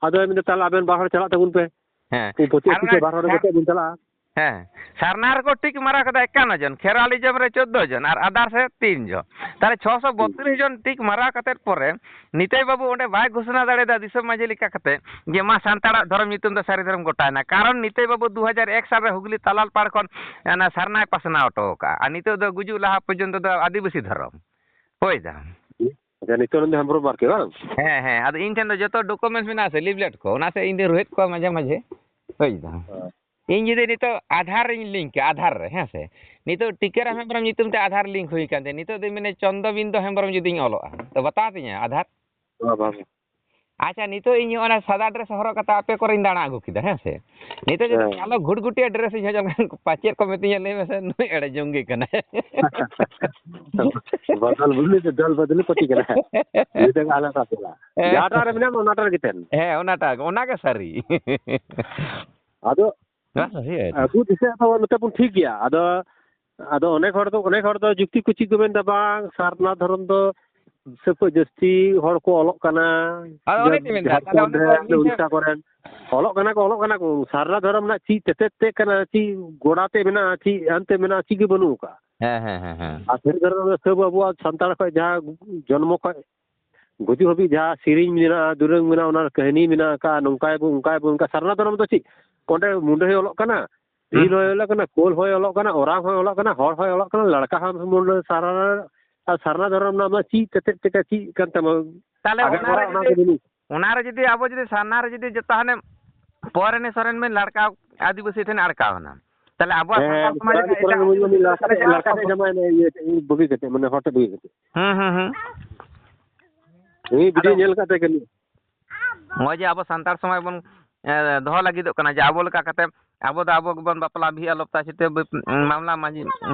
ᱟᱫᱚᱭ ᱢᱮᱱᱫᱟ, "ᱛᱟᱦᱞᱮ ᱟᱵᱮᱱ ᱵᱟᱨ ᱦᱚᱲ ᱪᱟᱞᱟᱜ ᱛᱟᱵᱚᱱ ᱯᱮ᱾ ᱦᱮᱸ᱾ ᱩᱱᱠᱩ ᱯᱨᱚᱛᱤ ᱟᱨ ᱟᱹᱛᱩ ᱚᱱᱟ ᱠᱷᱚᱱ ᱵᱟᱨ ᱦᱚᱲ ᱥᱟᱨ-, ᱠᱟᱛᱮ ᱵᱚᱱ ᱪᱟᱞᱟᱜᱼᱟ᱾" ᱦᱮᱸ, ᱥᱟᱨᱱᱟ ᱨᱮᱠᱚ ᱴᱤᱠ ᱢᱟᱨᱟ ᱠᱟᱫᱟ ᱮᱠᱟᱱᱱᱚ ᱡᱚᱱ, ᱠᱷᱮᱨᱣᱟᱞᱤᱡᱚᱢ ᱨᱮ ᱪᱳᱫᱽᱫᱳ ᱡᱚᱱ ᱟᱨ others ᱨᱮ ᱛᱤᱱ ᱡᱚᱱ᱾ ᱛᱟᱦᱞᱮ ᱪᱷᱚᱥᱚ ᱵᱚᱛᱨᱤᱥ ᱡᱚᱱ ᱴᱤᱠ ᱢᱟᱨᱟ ᱠᱟᱛᱮᱫ ᱯᱚᱨᱮ ᱱᱤᱛᱟᱹᱭ ᱵᱟᱹᱵᱩ ᱚᱸᱰᱮ ᱵᱟᱭ ᱜᱷᱳᱥᱚᱱᱟ ᱫᱟᱲᱮᱭᱟᱫᱟ ᱫᱤᱥᱚᱢ ᱢᱟᱹᱡᱷᱤ ᱞᱮᱠᱟ ᱠᱟᱛᱮ ᱡᱮ ᱢᱟ ᱥᱟᱱᱛᱟᱲᱟᱜ ᱫᱷᱚᱨᱚᱢ ᱧᱩᱛᱩᱢ ᱫᱚ ᱥᱟᱹᱨᱤ ᱫᱷᱚᱨᱚᱢ ᱜᱚᱴᱟᱭᱮᱱᱟ, ᱠᱟᱨᱚᱱ ᱱᱤᱛᱟᱹᱭ ᱵᱟᱹᱵᱩ ᱫᱩ ᱦᱟᱡᱟᱨ ᱮᱠ ᱥᱟᱞ ᱨᱮ ᱦᱩᱜᱽᱞᱤ ᱛᱟᱞᱟᱞ ᱯᱟᱲ ᱠᱷᱚᱱ ᱚᱱᱟ ᱥᱟᱨᱱᱟᱭ ᱯᱟᱥᱱᱟᱣ ᱦᱚᱴᱚ ᱟᱠᱟᱫᱼᱟ, ᱟᱨ ᱱᱤᱛᱚᱜ ᱫᱚ ᱜᱩᱡᱩᱜ ᱞᱟᱦᱟ ᱯᱚᱨᱡᱚᱱᱛᱚ ᱫᱚ ᱟᱹᱫᱤᱵᱟᱹᱥᱤ ᱫᱷᱚᱨᱚᱢ᱾ ᱦᱳᱭ ᱫᱟ᱾ ᱟᱪᱪᱷᱟ, ᱱᱤᱛᱚᱜ ᱫᱚ ᱦᱮᱢᱵᱨᱚᱢ ᱵᱟᱨᱠᱮ ᱵᱟᱝ? ᱦᱮᱸ, ᱦᱮᱸ, ᱟᱫᱚ ᱤᱧ ᱴᱷᱮᱱ ᱫᱚ ᱡᱚᱛᱚ documents ᱢᱮᱱᱟᱜᱼᱟ ᱥᱮ, leaflet ᱠᱚ, ᱚᱱᱟ ᱥᱮ ᱤᱧ ᱫᱚᱧ ᱨᱚᱦᱮᱫ ᱠᱚᱣᱟ ᱢᱟᱡᱷᱮ ᱢᱟᱡᱷᱮ᱾ ᱦᱳᱭ ᱫᱟ᱾ ᱦᱮᱸ᱾ ᱤᱧ ᱡᱩᱫᱤ ᱱᱤᱛᱚᱜ ᱟᱫᱷᱟᱨ ᱤᱧ link ᱠᱮᱭᱟ, ᱟᱫᱷᱟᱨ ᱨᱮ, ᱦᱮᱸ ᱥᱮ? ᱱᱤᱛᱚᱜ ᱴᱤᱠᱟᱹᱨᱟᱢ ᱦᱮᱢᱵᱨᱚᱢ ᱧᱩᱛᱩᱢ ᱛᱮ ᱟᱫᱷᱟᱨ link ᱦᱩᱭ ᱠᱟᱱ ᱛᱤᱧᱟ᱾ ᱱᱤᱛᱚᱜ ᱫᱚ ᱢᱮᱱᱮ ᱪᱚᱱᱫᱚ ᱵᱤᱱᱫᱚ ᱦᱮᱢᱵᱨᱚᱢ ᱡᱩᱫᱤᱧ ᱚᱞᱚᱜᱼᱟ, ᱛᱚ ᱵᱟᱛᱟᱣ ᱛᱤᱧᱟ ᱟᱫᱷᱟᱨ? ᱵᱟ, ᱵᱟ, ᱵᱟ᱾ ᱟᱪᱪᱷᱟ, ᱱᱤᱛᱚᱜ ᱤᱧ ᱚᱱᱟ ᱥᱟᱫᱟ dress ᱦᱚᱨᱚᱜ ᱠᱟᱛᱮ ᱟᱯᱮ ᱠᱚᱨᱮᱧ ᱫᱟᱬᱟ ᱟᱹᱜᱩ ᱠᱮᱫᱟ, ᱦᱮᱸ ᱥᱮ? ᱱᱤᱛᱚᱜ ᱡᱩᱫᱤ ᱦᱮᱸ᱾ ᱠᱟᱞᱚ ᱜᱷᱩᱴᱜᱷᱩᱴᱤᱭᱟᱹ dress ᱤᱧ ᱦᱚᱨᱚᱜ ᱞᱮᱠᱷᱟᱱ ᱯᱟᱪᱮᱫ ᱠᱚ ᱢᱤᱛᱟᱹᱧᱟ, "ᱞᱟᱹᱭ ᱢᱮᱥᱮ, ᱱᱩᱭ ᱮᱲᱮ ᱡᱚᱝᱜᱤ ᱠᱟᱱᱟᱭ᱾" ᱵᱚᱫᱚᱞ ᱵᱚᱫᱚᱞ ᱫᱚ ᱫᱚᱞ ᱵᱚᱫᱚᱞᱤ ᱯᱟᱹᱴᱤ ᱠᱟᱱᱟ᱾ ᱩᱱᱤ ᱫᱚ ᱟᱞᱟᱫᱟ ᱠᱟᱱᱟ᱾ ᱦᱮᱸ᱾ ᱡᱟᱦᱟᱸᱴᱟᱜ ᱨᱮ ᱢᱮᱱᱟᱢ, ᱚᱱᱟᱴᱟᱜ ᱨᱮᱜᱮ ᱛᱟᱦᱮᱱ᱾ ᱦᱮᱸ, ᱚᱱᱟᱴᱟᱜ, ᱚᱱᱟᱜᱮ ᱥᱟᱹᱨᱤ᱾ ᱟᱫᱚ ᱦᱮᱸ, ᱥᱟᱹᱨᱤ ᱟᱹᱰᱤ᱾ ᱟᱵᱚ ᱫᱤᱥᱟᱹ ᱫᱚ ᱱᱚᱛᱮ ᱵᱚᱱ ᱴᱷᱤᱠ ᱜᱮᱭᱟ᱾ ᱟᱫᱚ, ᱟᱫᱚ ᱚᱱᱮᱠ ᱦᱚᱲ ᱫᱚ, ᱚᱱᱮᱠ ᱦᱚᱲ ᱫᱚ ᱡᱩᱠᱛᱤ ᱠᱚ ᱪᱮᱫ ᱠᱚ ᱢᱮᱱᱫᱟ, ᱵᱟᱝ, ᱥᱟᱨᱱᱟ ᱫᱷᱚᱨᱚᱢ ᱫᱚ ᱥᱟᱹᱯᱟᱹ ᱡᱟᱹᱥᱛᱤ ᱦᱚᱲ ᱠᱚ ᱚᱞᱚᱜ ᱠᱟᱱᱟ᱾ ᱟᱫᱚ ᱚᱱᱮ ᱡᱟ-, ᱪᱮᱫ ᱢᱮᱱᱫᱟ, ᱛᱟᱦᱞᱮ ᱡᱷᱟᱲᱠᱷᱚᱸᱰ ᱚᱱᱮ ᱨᱮ, ᱛᱚ ᱤᱧ ᱴᱷᱮᱱ ᱩᱲᱤᱥᱥᱟ ᱠᱚᱨᱮᱱ ᱚᱞᱚᱜ ᱠᱟᱱᱟ ᱠᱚ, ᱚᱞᱚᱜ ᱠᱟᱱᱟ ᱠᱚ᱾ ᱥᱟᱨᱱᱟ ᱫᱷᱚᱨᱚᱢ ᱨᱮᱱᱟᱜ ᱪᱮᱫ ᱛᱮᱛᱮᱫ ᱛᱮᱫ ᱠᱟᱱᱟ, ᱪᱮᱫ ᱜᱚᱲᱟ ᱛᱮ ᱢᱮᱱᱟᱜᱼᱟ, ᱪᱮᱫ ᱦᱟᱱᱛᱮ ᱢᱮᱱᱟᱜᱼᱟ, ᱪᱮᱫ ᱜᱮ ᱵᱟᱹᱱᱩᱜ ᱟᱠᱟᱫᱼᱟ᱾ ᱦᱮᱸ, ᱦᱮᱸ, ᱦᱮᱸ, ᱦᱮᱸ᱾ ᱟᱨ ᱥᱟᱹᱨᱤ ᱫᱷᱚᱨᱚᱢ ᱫᱚ ᱥᱟᱹᱵ ᱟᱵᱚᱣᱟᱜ ᱥᱟᱱᱛᱟᱲ ᱠᱷᱚᱱ ᱡᱟᱦᱟᱸ ᱡᱚᱱᱢᱚ ᱠᱷᱚᱱ ᱜᱩᱡᱩᱜ ᱦᱟᱹᱵᱤᱡ ᱡᱟᱦᱟᱸ ᱥᱮᱨᱮᱧ ᱢᱮᱱᱟᱜᱼᱟ, ᱫᱩᱨᱟᱹᱝ ᱢᱮᱱᱟᱜᱼᱟ, ᱚᱱᱟ ᱠᱟᱹᱦᱱᱤ ᱢᱮᱱᱟᱜ ᱟᱠᱟᱫᱼᱟ, ᱱᱚᱝᱠᱟᱭᱟᱵᱚᱱ, ᱚᱱᱠᱟᱭᱟᱵᱚᱱ, ᱚᱱᱠᱟ ᱥᱟᱨᱱᱟ ᱫᱷᱚᱨᱚᱢ ᱫᱚ ᱪᱮᱫ? ᱚᱸᱰᱮ ᱢᱩᱸᱰᱟᱹ ᱦᱚᱸᱭ ᱚᱞᱚᱜ ᱠᱟᱱᱟ, ᱦᱩᱸ᱾ ᱵᱷᱤᱞ ᱦᱚᱸᱭ ᱚᱞᱚᱜ ᱠᱟᱱᱟ, ᱠᱳᱞ ᱦᱚᱸᱭ ᱚᱞᱚᱜ ᱠᱟᱱᱟ, ᱚᱨᱟᱝ ᱦᱚᱸᱭ ᱚᱞᱚᱜ ᱠᱟᱱᱟ, ᱦᱚᱲ ᱦᱚᱸᱭ ᱚᱞᱚᱜ ᱠᱟᱱᱟ, ᱞᱟᱲᱠᱟ ᱦᱚᱸ ᱢᱩᱸᱰᱟᱹ ᱥᱟᱨᱱᱟ, ᱟᱨ ᱥᱟᱨᱱᱟ ᱫᱷᱚᱨᱚᱢ ᱨᱮᱱᱟᱜ ᱢᱟ ᱪᱮᱫ ᱛᱮᱛᱮᱫ ᱛᱮᱠᱟ ᱪᱮᱫ ᱠᱟᱱ ᱛᱟᱢᱟ? ᱛᱟᱦᱞᱮ ᱟᱜᱮ ᱚᱱᱟᱨᱮ ᱠᱚᱨᱟ ᱚᱱᱟ ᱡᱩᱫᱤ, ᱠᱚ ᱡᱤᱱᱤᱥ᱾ ᱚᱱᱟᱨᱮ ᱡᱩᱫᱤ ᱟᱵᱚ ᱡᱩᱫᱤ ᱥᱟᱨᱱᱟ ᱨᱮ ᱡᱩᱫᱤ ᱡᱚᱛᱚ ᱦᱟᱱᱮ ᱯᱚᱨᱮᱱᱤ ᱥᱚᱨᱮᱱ ᱵᱮᱱ ᱞᱟᱲᱠᱟ ᱟᱹᱫᱤᱵᱟᱹᱥᱤ ᱴᱷᱮᱱ ᱟᱲᱠᱟᱣ ᱮᱱᱟ, ᱛᱟᱦᱞᱮ ᱟᱵᱚᱣᱟᱜ ᱦᱮᱸ, ᱥᱟᱱᱛᱟᱲ ᱥᱚᱢᱟᱡᱽ ᱚᱱᱟ ᱨᱮᱱᱟᱜ ᱜᱮ ᱮᱴᱟᱜ ᱠᱚᱨᱮ ᱟᱹᱫᱤᱵᱟᱹᱥᱤ ᱵᱚᱱ ᱞᱟᱲᱠᱟ, ᱞᱟᱲᱠᱟ ᱞᱟᱲᱠᱟ ᱠᱟᱛᱮ ᱡᱟᱢᱟᱭ ᱮᱱᱟ, ᱤᱭᱟᱹ ᱵᱟᱹᱜᱤ ᱠᱟᱛᱮ, ᱢᱟᱱᱮ ᱦᱚᱲ ᱴᱷᱮᱱ ᱵᱟᱹᱜᱤ ᱠᱟᱛᱮ᱾ ᱦᱩᱸ, ᱦᱩᱸ, ᱦᱩᱸ᱾ ᱩᱱᱤ ᱵᱷᱤᱰᱤᱭᱳ ᱟᱫᱚ ᱧᱮᱞ ᱠᱟᱛᱮ ᱜᱮ᱾ ᱱᱚᱜᱼᱚᱭ ᱡᱮ ᱟᱵᱚ ᱥᱟᱱᱛᱟᱲ ᱥᱚᱢᱟᱡᱽ ᱵᱚᱱ, ᱮ, ᱫᱚᱦᱚ ᱞᱟᱹᱜᱤᱫᱚᱜ ᱠᱟᱱᱟ, ᱡᱮ ᱟᱵᱚ ᱞᱮᱠᱟ ᱠᱟᱛᱮ ᱟᱵᱚ ᱫᱚ ᱟᱵᱚ ᱜᱮᱵᱚᱱ ᱵᱟᱯᱞᱟ ᱵᱤᱦᱟᱹᱜᱼᱟ, ᱞᱚᱯᱛᱟ ᱪᱷᱤᱛᱟᱹ ᱵᱤ-, ᱢᱟᱢᱞᱟ ᱢᱟᱹᱡᱷᱤ,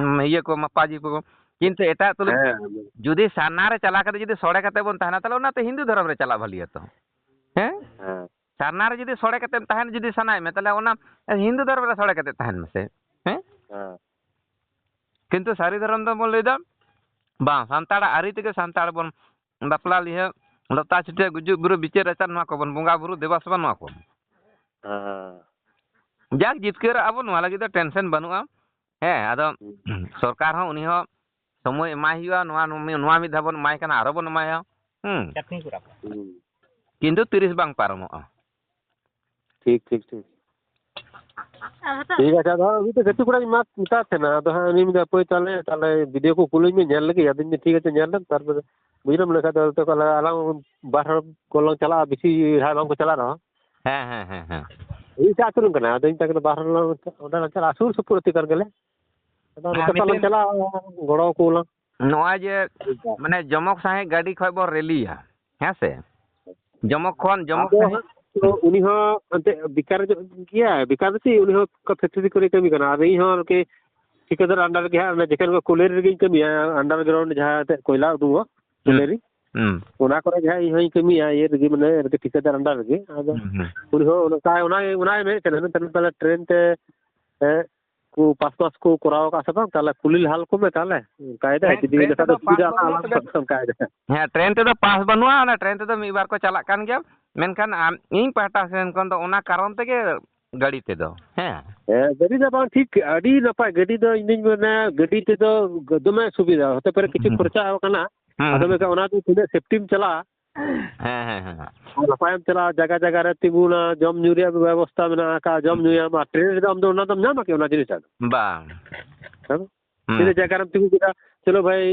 ᱤᱭᱟᱹ ᱠᱚ, ᱢᱟᱯᱟᱡᱤ ᱠᱚ, ᱠᱤᱱᱛᱩ ᱮᱴᱟᱜ ᱛᱩᱞᱩᱡ ᱦᱮᱸ᱾ ᱡᱩᱫᱤ ᱥᱟᱨᱱᱟ ᱨᱮ ᱪᱟᱞᱟᱣ ᱠᱟᱛᱮ ᱡᱩᱫᱤ ᱥᱚᱲᱮ ᱠᱟᱛᱮ ᱵᱚᱱ ᱛᱟᱦᱮᱱᱟ, ᱛᱟᱦᱞᱮ ᱚᱱᱟᱛᱮ ᱦᱤᱱᱫᱩ ᱫᱷᱚᱨᱚᱢ ᱨᱮ ᱪᱟᱞᱟᱜ ᱵᱷᱟᱹᱞᱤᱭᱟ ᱛᱚ᱾ ᱦᱮᱸ? ᱦᱮᱸ᱾ ᱥᱟᱨᱱᱟ ᱨᱮ ᱡᱩᱫᱤ ᱥᱚᱲᱮ ᱠᱟᱛᱮᱢ ᱛᱟᱦᱮᱱ ᱡᱩᱫᱤ ᱥᱟᱱᱟᱭᱮᱫ ᱢᱮ, ᱛᱟᱦᱞᱮ ᱚᱱᱟ ᱦᱤᱱᱫᱩ ᱫᱷᱚᱨᱚᱢ ᱨᱮ ᱥᱚᱲᱮ ᱠᱟᱛᱮ ᱛᱟᱦᱮᱱ ᱢᱮᱥᱮ᱾ ᱦᱮᱸ? ᱦᱮᱸ᱾ ᱠᱤᱱᱛᱩ ᱥᱟᱹᱨᱤ ᱫᱷᱚᱨᱚᱢ ᱫᱚᱵᱚᱱ ᱞᱟᱹᱭᱫᱟ, ᱵᱟᱝ, ᱥᱟᱱᱛᱟᱲᱟᱜ ᱟᱹᱨᱤ ᱛᱮᱜᱮ ᱥᱟᱱᱛᱟᱲ ᱵᱚᱱ ᱵᱟᱯᱞᱟ ᱵᱤᱦᱟᱹ, ᱞᱚᱛᱟ ᱪᱷᱤᱴᱭᱟᱹ, ᱜᱩᱡᱩᱜ ᱵᱩᱨᱩ, ᱵᱤᱪᱟᱹᱨ ᱟᱪᱟᱨ, ᱱᱚᱣᱟ ᱠᱚᱵᱚᱱ ᱵᱚᱸᱜᱟ ᱵᱩᱨᱩ ᱫᱮᱵᱟ ᱥᱮᱵᱟ, ᱱᱚᱣᱟ ᱠᱚ᱾ ᱦᱮᱸ᱾ ᱡᱟᱠ, ᱡᱤᱛᱠᱟᱹᱨᱚᱜ ᱟᱵᱚ, ᱱᱚᱣᱟ ᱞᱟᱹᱜᱤᱫ ᱫᱚ ᱴᱮᱱᱥᱮᱱ ᱵᱟᱹᱱᱩᱜᱼᱟ᱾ ᱦᱮᱸ, ᱟᱫᱚ ᱦᱩᱸ᱾ ᱥᱚᱨᱠᱟᱨ ᱦᱚᱸ, ᱩᱱᱤ ᱦᱚᱸ ᱥᱚᱢᱚᱭ ᱮᱢᱟᱭ ᱦᱩᱭᱩᱜᱼᱟ᱾ ᱱᱚᱣᱟ, ᱱᱚᱣᱟ ᱢᱤᱫ ᱫᱷᱟᱣ ᱵᱚᱱ ᱮᱢᱟᱭ ᱠᱟᱱᱟ, ᱟᱨᱚ ᱵᱚᱱ ᱮᱢᱟᱭᱟ᱾ ᱦᱩᱸ᱾ ᱦᱩᱸ᱾ ᱠᱤᱱᱛᱩ ᱛᱤᱨᱤᱥ ᱵᱟᱝ ᱯᱟᱨᱚᱢᱚᱜᱼᱟ᱾ ᱴᱷᱤᱠ, ᱴᱷᱤᱠ, ᱴᱷᱤᱠ᱾ ᱴᱷᱤᱠ ᱟᱪᱷᱮ, ᱟᱫᱚ ᱦᱟᱸᱜ ᱩᱱᱤ ᱫᱚ ᱜᱟᱛᱮ ᱠᱚᱲᱟᱧ ᱢᱮᱛᱟᱫ ᱛᱟᱦᱮᱱᱟ, ᱟᱫᱚ ᱦᱟᱸᱜ ᱩᱱᱤ ᱢᱮᱱᱫᱟ, "ᱦᱟᱯᱳᱭ ᱛᱟᱦᱞᱮ, ᱛᱟᱦᱞᱮ ᱵᱷᱤᱰᱤᱭᱳ ᱠᱚ ᱠᱩᱞᱟᱹᱧ ᱢᱮ, ᱧᱮᱞ ᱞᱮᱜᱮ", ᱟᱫᱚᱧ ᱢᱮᱱᱫᱟ, "ᱴᱷᱤᱠ ᱟᱪᱷᱮ, ᱧᱮᱞ ᱞᱮᱢ, ᱛᱟᱨᱯᱚᱨᱮ ᱵᱩᱡᱷᱟᱹᱣ ᱞᱮᱠᱷᱟᱡ ᱫᱚ ᱛᱟᱦᱞᱮ ᱟᱞᱟᱝ ᱵᱟᱨ ᱦᱚᱲ ᱠᱚᱞᱟᱝ ᱪᱟᱞᱟᱜᱼᱟ, ᱵᱮᱥᱤ ᱦᱟᱸᱜ ᱵᱟᱝ ᱠᱚ ᱪᱟᱞᱟᱜ ᱨᱮᱦᱚᱸ᱾ ᱦᱮᱸ, ᱦᱮᱸ, ᱦᱮᱸ, ᱦᱮᱸ᱾ ᱤᱧ ᱮᱴᱟᱜ ᱟᱹᱛᱩ ᱨᱮᱱ ᱠᱟᱱᱟ, ᱟᱫᱚᱧ ᱢᱮᱛᱟᱭ ᱠᱟᱱᱟ, ᱵᱟᱨ ᱦᱚᱲ ᱞᱟᱝ ᱚᱸᱰᱮ ᱞᱟᱝ ᱪᱟᱞᱟᱜᱼᱟ, ᱥᱩᱨ ᱥᱩᱯᱩᱨ ᱟᱹᱛᱩ ᱠᱟᱱ ᱜᱮᱞᱮ, ᱟᱫᱚ ᱦᱮᱸ, ᱡᱚᱛᱚ ᱞᱟᱝ ᱢᱤᱫᱴᱮᱱ ᱪᱟᱞᱟᱜᱼᱟ, ᱜᱚᱲᱚ ᱟᱠᱚ ᱟᱞᱟᱝ᱾" ᱱᱚᱜᱼᱚᱭ ᱡᱮ, ᱢᱟᱱᱮ, ᱡᱚᱢᱚᱠ ᱥᱟᱺᱦᱤᱡ ᱜᱟᱹᱰᱤ ᱠᱷᱚᱡ ᱵᱚᱱ ᱨᱮᱞᱤᱭᱟ, ᱦᱮᱸ ᱥᱮ? ᱡᱚᱢᱚᱠ ᱠᱷᱚᱱ, ᱡᱚᱢᱚᱠ ᱟᱫᱚ ᱥᱟᱺᱦᱤᱡ᱾ ᱦᱟᱸᱜ ᱛᱚ ᱩᱱᱤ ᱦᱚᱸ ᱮᱱᱛᱮᱫ ᱵᱮᱠᱟᱨ ᱧᱚᱜ ᱜᱮᱭᱟᱭ, ᱵᱮᱠᱟᱨ ᱫᱚ ᱪᱮᱫ, ᱩᱱᱤ ᱦᱚᱸ ᱚᱱᱠᱟ ᱯᱷᱮᱠᱴᱨᱤ ᱠᱚᱨᱮ ᱠᱟᱹᱢᱤ ᱠᱟᱱᱟ, ᱟᱨ ᱤᱧ ᱦᱚᱸ ᱟᱨᱠᱤ ᱴᱷᱤᱠᱟᱹᱫᱟᱨ under ᱨᱮᱜᱮ ᱦᱟᱸᱜ, ᱚᱱᱟ ᱡᱮᱠᱷᱮᱱ ᱠᱚ ᱠᱚᱞᱮᱨᱤ ᱨᱮᱜᱮᱧ ᱠᱟᱹᱢᱤᱭᱟ, underground ᱡᱟᱦᱟᱸ ᱮᱱᱛᱮᱫ ᱠᱚᱭᱞᱟ ᱩᱰᱩᱝᱚᱜ, ᱦᱩᱸ᱾ ᱠᱚᱞᱮᱨᱤ᱾ ᱦᱩᱸ᱾ ᱚᱱᱟ ᱠᱚᱨᱮ ᱜᱮ ᱦᱟᱸᱜ ᱤᱧ ᱦᱚᱸᱧ ᱠᱟᱹᱢᱤᱭᱟ, ᱤᱭᱟᱹ ᱨᱮᱜᱮ, ᱢᱟᱱᱮ ᱟᱨᱠᱤ ᱴᱷᱤᱠᱟᱹᱫᱟᱨ under ᱨᱮᱜᱮ᱾ ᱟᱫᱚ ᱦᱩᱸ, ᱦᱩᱸ᱾ ᱩᱱᱤ ᱦᱚᱸ ᱚᱱᱠᱟ, ᱚᱱᱟ, ᱚᱱᱟᱭ ᱢᱮᱱᱮᱫ ᱛᱟᱦᱮᱱᱟ, ᱢᱮᱱ ᱛᱟᱦᱮᱱᱟ, "ᱛᱟᱦᱞᱮ ᱴᱨᱮᱱ ᱛᱮ, ᱮ, ᱠᱚ ᱯᱟᱥ ᱢᱟᱥ ᱠᱚ ᱠᱚᱨᱟᱣ ᱟᱠᱟᱫ ᱥᱮ ᱵᱟᱝ? ᱛᱟᱦᱞᱮ ᱠᱩᱞᱤ ᱞᱟᱦᱟ ᱞᱮᱠᱚ ᱢᱮ ᱛᱟᱦᱞᱮ, ᱚᱱᱠᱟᱭ ᱫᱟᱭ, ᱦᱮᱸ, ᱡᱩᱫᱤ ᱴᱨᱮᱱ ᱤᱱᱟᱹ ᱠᱷᱟᱱ ᱛᱮᱫᱚ ᱫᱚ ᱯᱟᱥ ᱥᱩᱵᱤᱫᱷᱟ ᱵᱟᱹᱱᱩᱜᱼᱟ, ᱟᱞᱟᱝ ᱛᱚᱵᱮ ᱚᱱᱠᱟᱭ ᱫᱟᱭ᱾" ᱦᱮᱸ, ᱴᱨᱮᱱ ᱛᱮᱫᱚ ᱯᱟᱥ ᱵᱟᱹᱱᱩᱜᱼᱟ, ᱚᱱᱟ ᱴᱨᱮᱱ ᱛᱮᱫᱚ ᱢᱤᱫ ᱵᱟᱨ ᱠᱚ ᱪᱟᱞᱟᱜ ᱠᱟᱱ ᱜᱮᱭᱟ, ᱢᱮᱱᱠᱷᱟᱱ ᱟᱢ, ᱤᱧ ᱯᱟᱦᱴᱟ ᱥᱮᱱ ᱠᱷᱚᱱ ᱫᱚ ᱚᱱᱟ ᱠᱟᱨᱚᱱ ᱛᱮᱜᱮ ᱜᱟᱹᱰᱤ ᱛᱮᱫᱚ᱾ ᱦᱮᱸ᱾ ᱦᱮᱸ, ᱜᱟᱹᱰᱤ ᱫᱚ ᱵᱟᱝ ᱴᱷᱤᱠ, ᱟᱹᱰᱤ ᱱᱟᱯᱟᱭ᱾ ᱜᱟᱹᱰᱤ ᱫᱚ ᱤᱧ ᱫᱩᱧ ᱢᱮᱱᱟ, ᱜᱟᱹᱰᱤ ᱛᱮᱫᱚ ᱫᱚᱢᱮ ᱥᱩᱵᱤᱫᱷᱟ᱾ ᱦᱚᱛᱮ ᱯᱟᱨᱮ ᱠᱤᱪᱷᱩ ᱦᱩᱸ᱾ ᱠᱷᱚᱨᱪᱟ ᱦᱚᱸ ᱠᱟᱱᱟ᱾ ᱦᱩᱸ, ᱟᱫᱚ ᱦᱩᱸ᱾ ᱢᱮᱱᱠᱷᱟᱱ ᱚᱱᱟ ᱫᱚ ᱛᱤᱱᱟᱹᱜ ᱥᱮᱯᱴᱤᱢ ᱪᱟᱞᱟᱜᱼᱟ, ᱦᱮᱸ, ᱦᱮᱸ, ᱦᱮᱸ᱾ ᱟᱨ ᱱᱟᱯᱟᱭᱮᱢ ᱪᱟᱞᱟᱜᱼᱟ, ᱡᱟᱭᱜᱟ ᱡᱟᱭᱜᱟ ᱨᱮ ᱛᱤᱸᱜᱩᱱᱟ, ᱡᱚᱢ ᱧᱩ ᱨᱮᱭᱟᱜ ᱵᱮᱵᱚᱥᱛᱷᱟ ᱢᱮᱱᱟᱜ ᱟᱠᱟᱫᱼᱟ, ᱡᱚᱢ ᱧᱩᱭᱟᱢ᱾ ᱟᱨ ᱴᱨᱮᱱ ᱨᱮᱫᱚ ᱟᱢ ᱫᱚ ᱚᱱᱟ ᱫᱚᱢ ᱧᱟᱢᱟ ᱠᱤ, ᱚᱱᱟ ᱡᱤᱱᱤᱥᱴᱟᱜ ᱫᱚ? ᱵᱟᱝ᱾ ᱦᱮᱸ? ᱦᱩᱸ᱾ ᱛᱤᱱᱟᱹᱜ ᱡᱟᱭᱜᱟ ᱨᱮᱢ ᱛᱤᱸᱜᱩ ᱠᱮᱫᱟ, ᱪᱚᱞᱚ ᱵᱷᱟᱭ,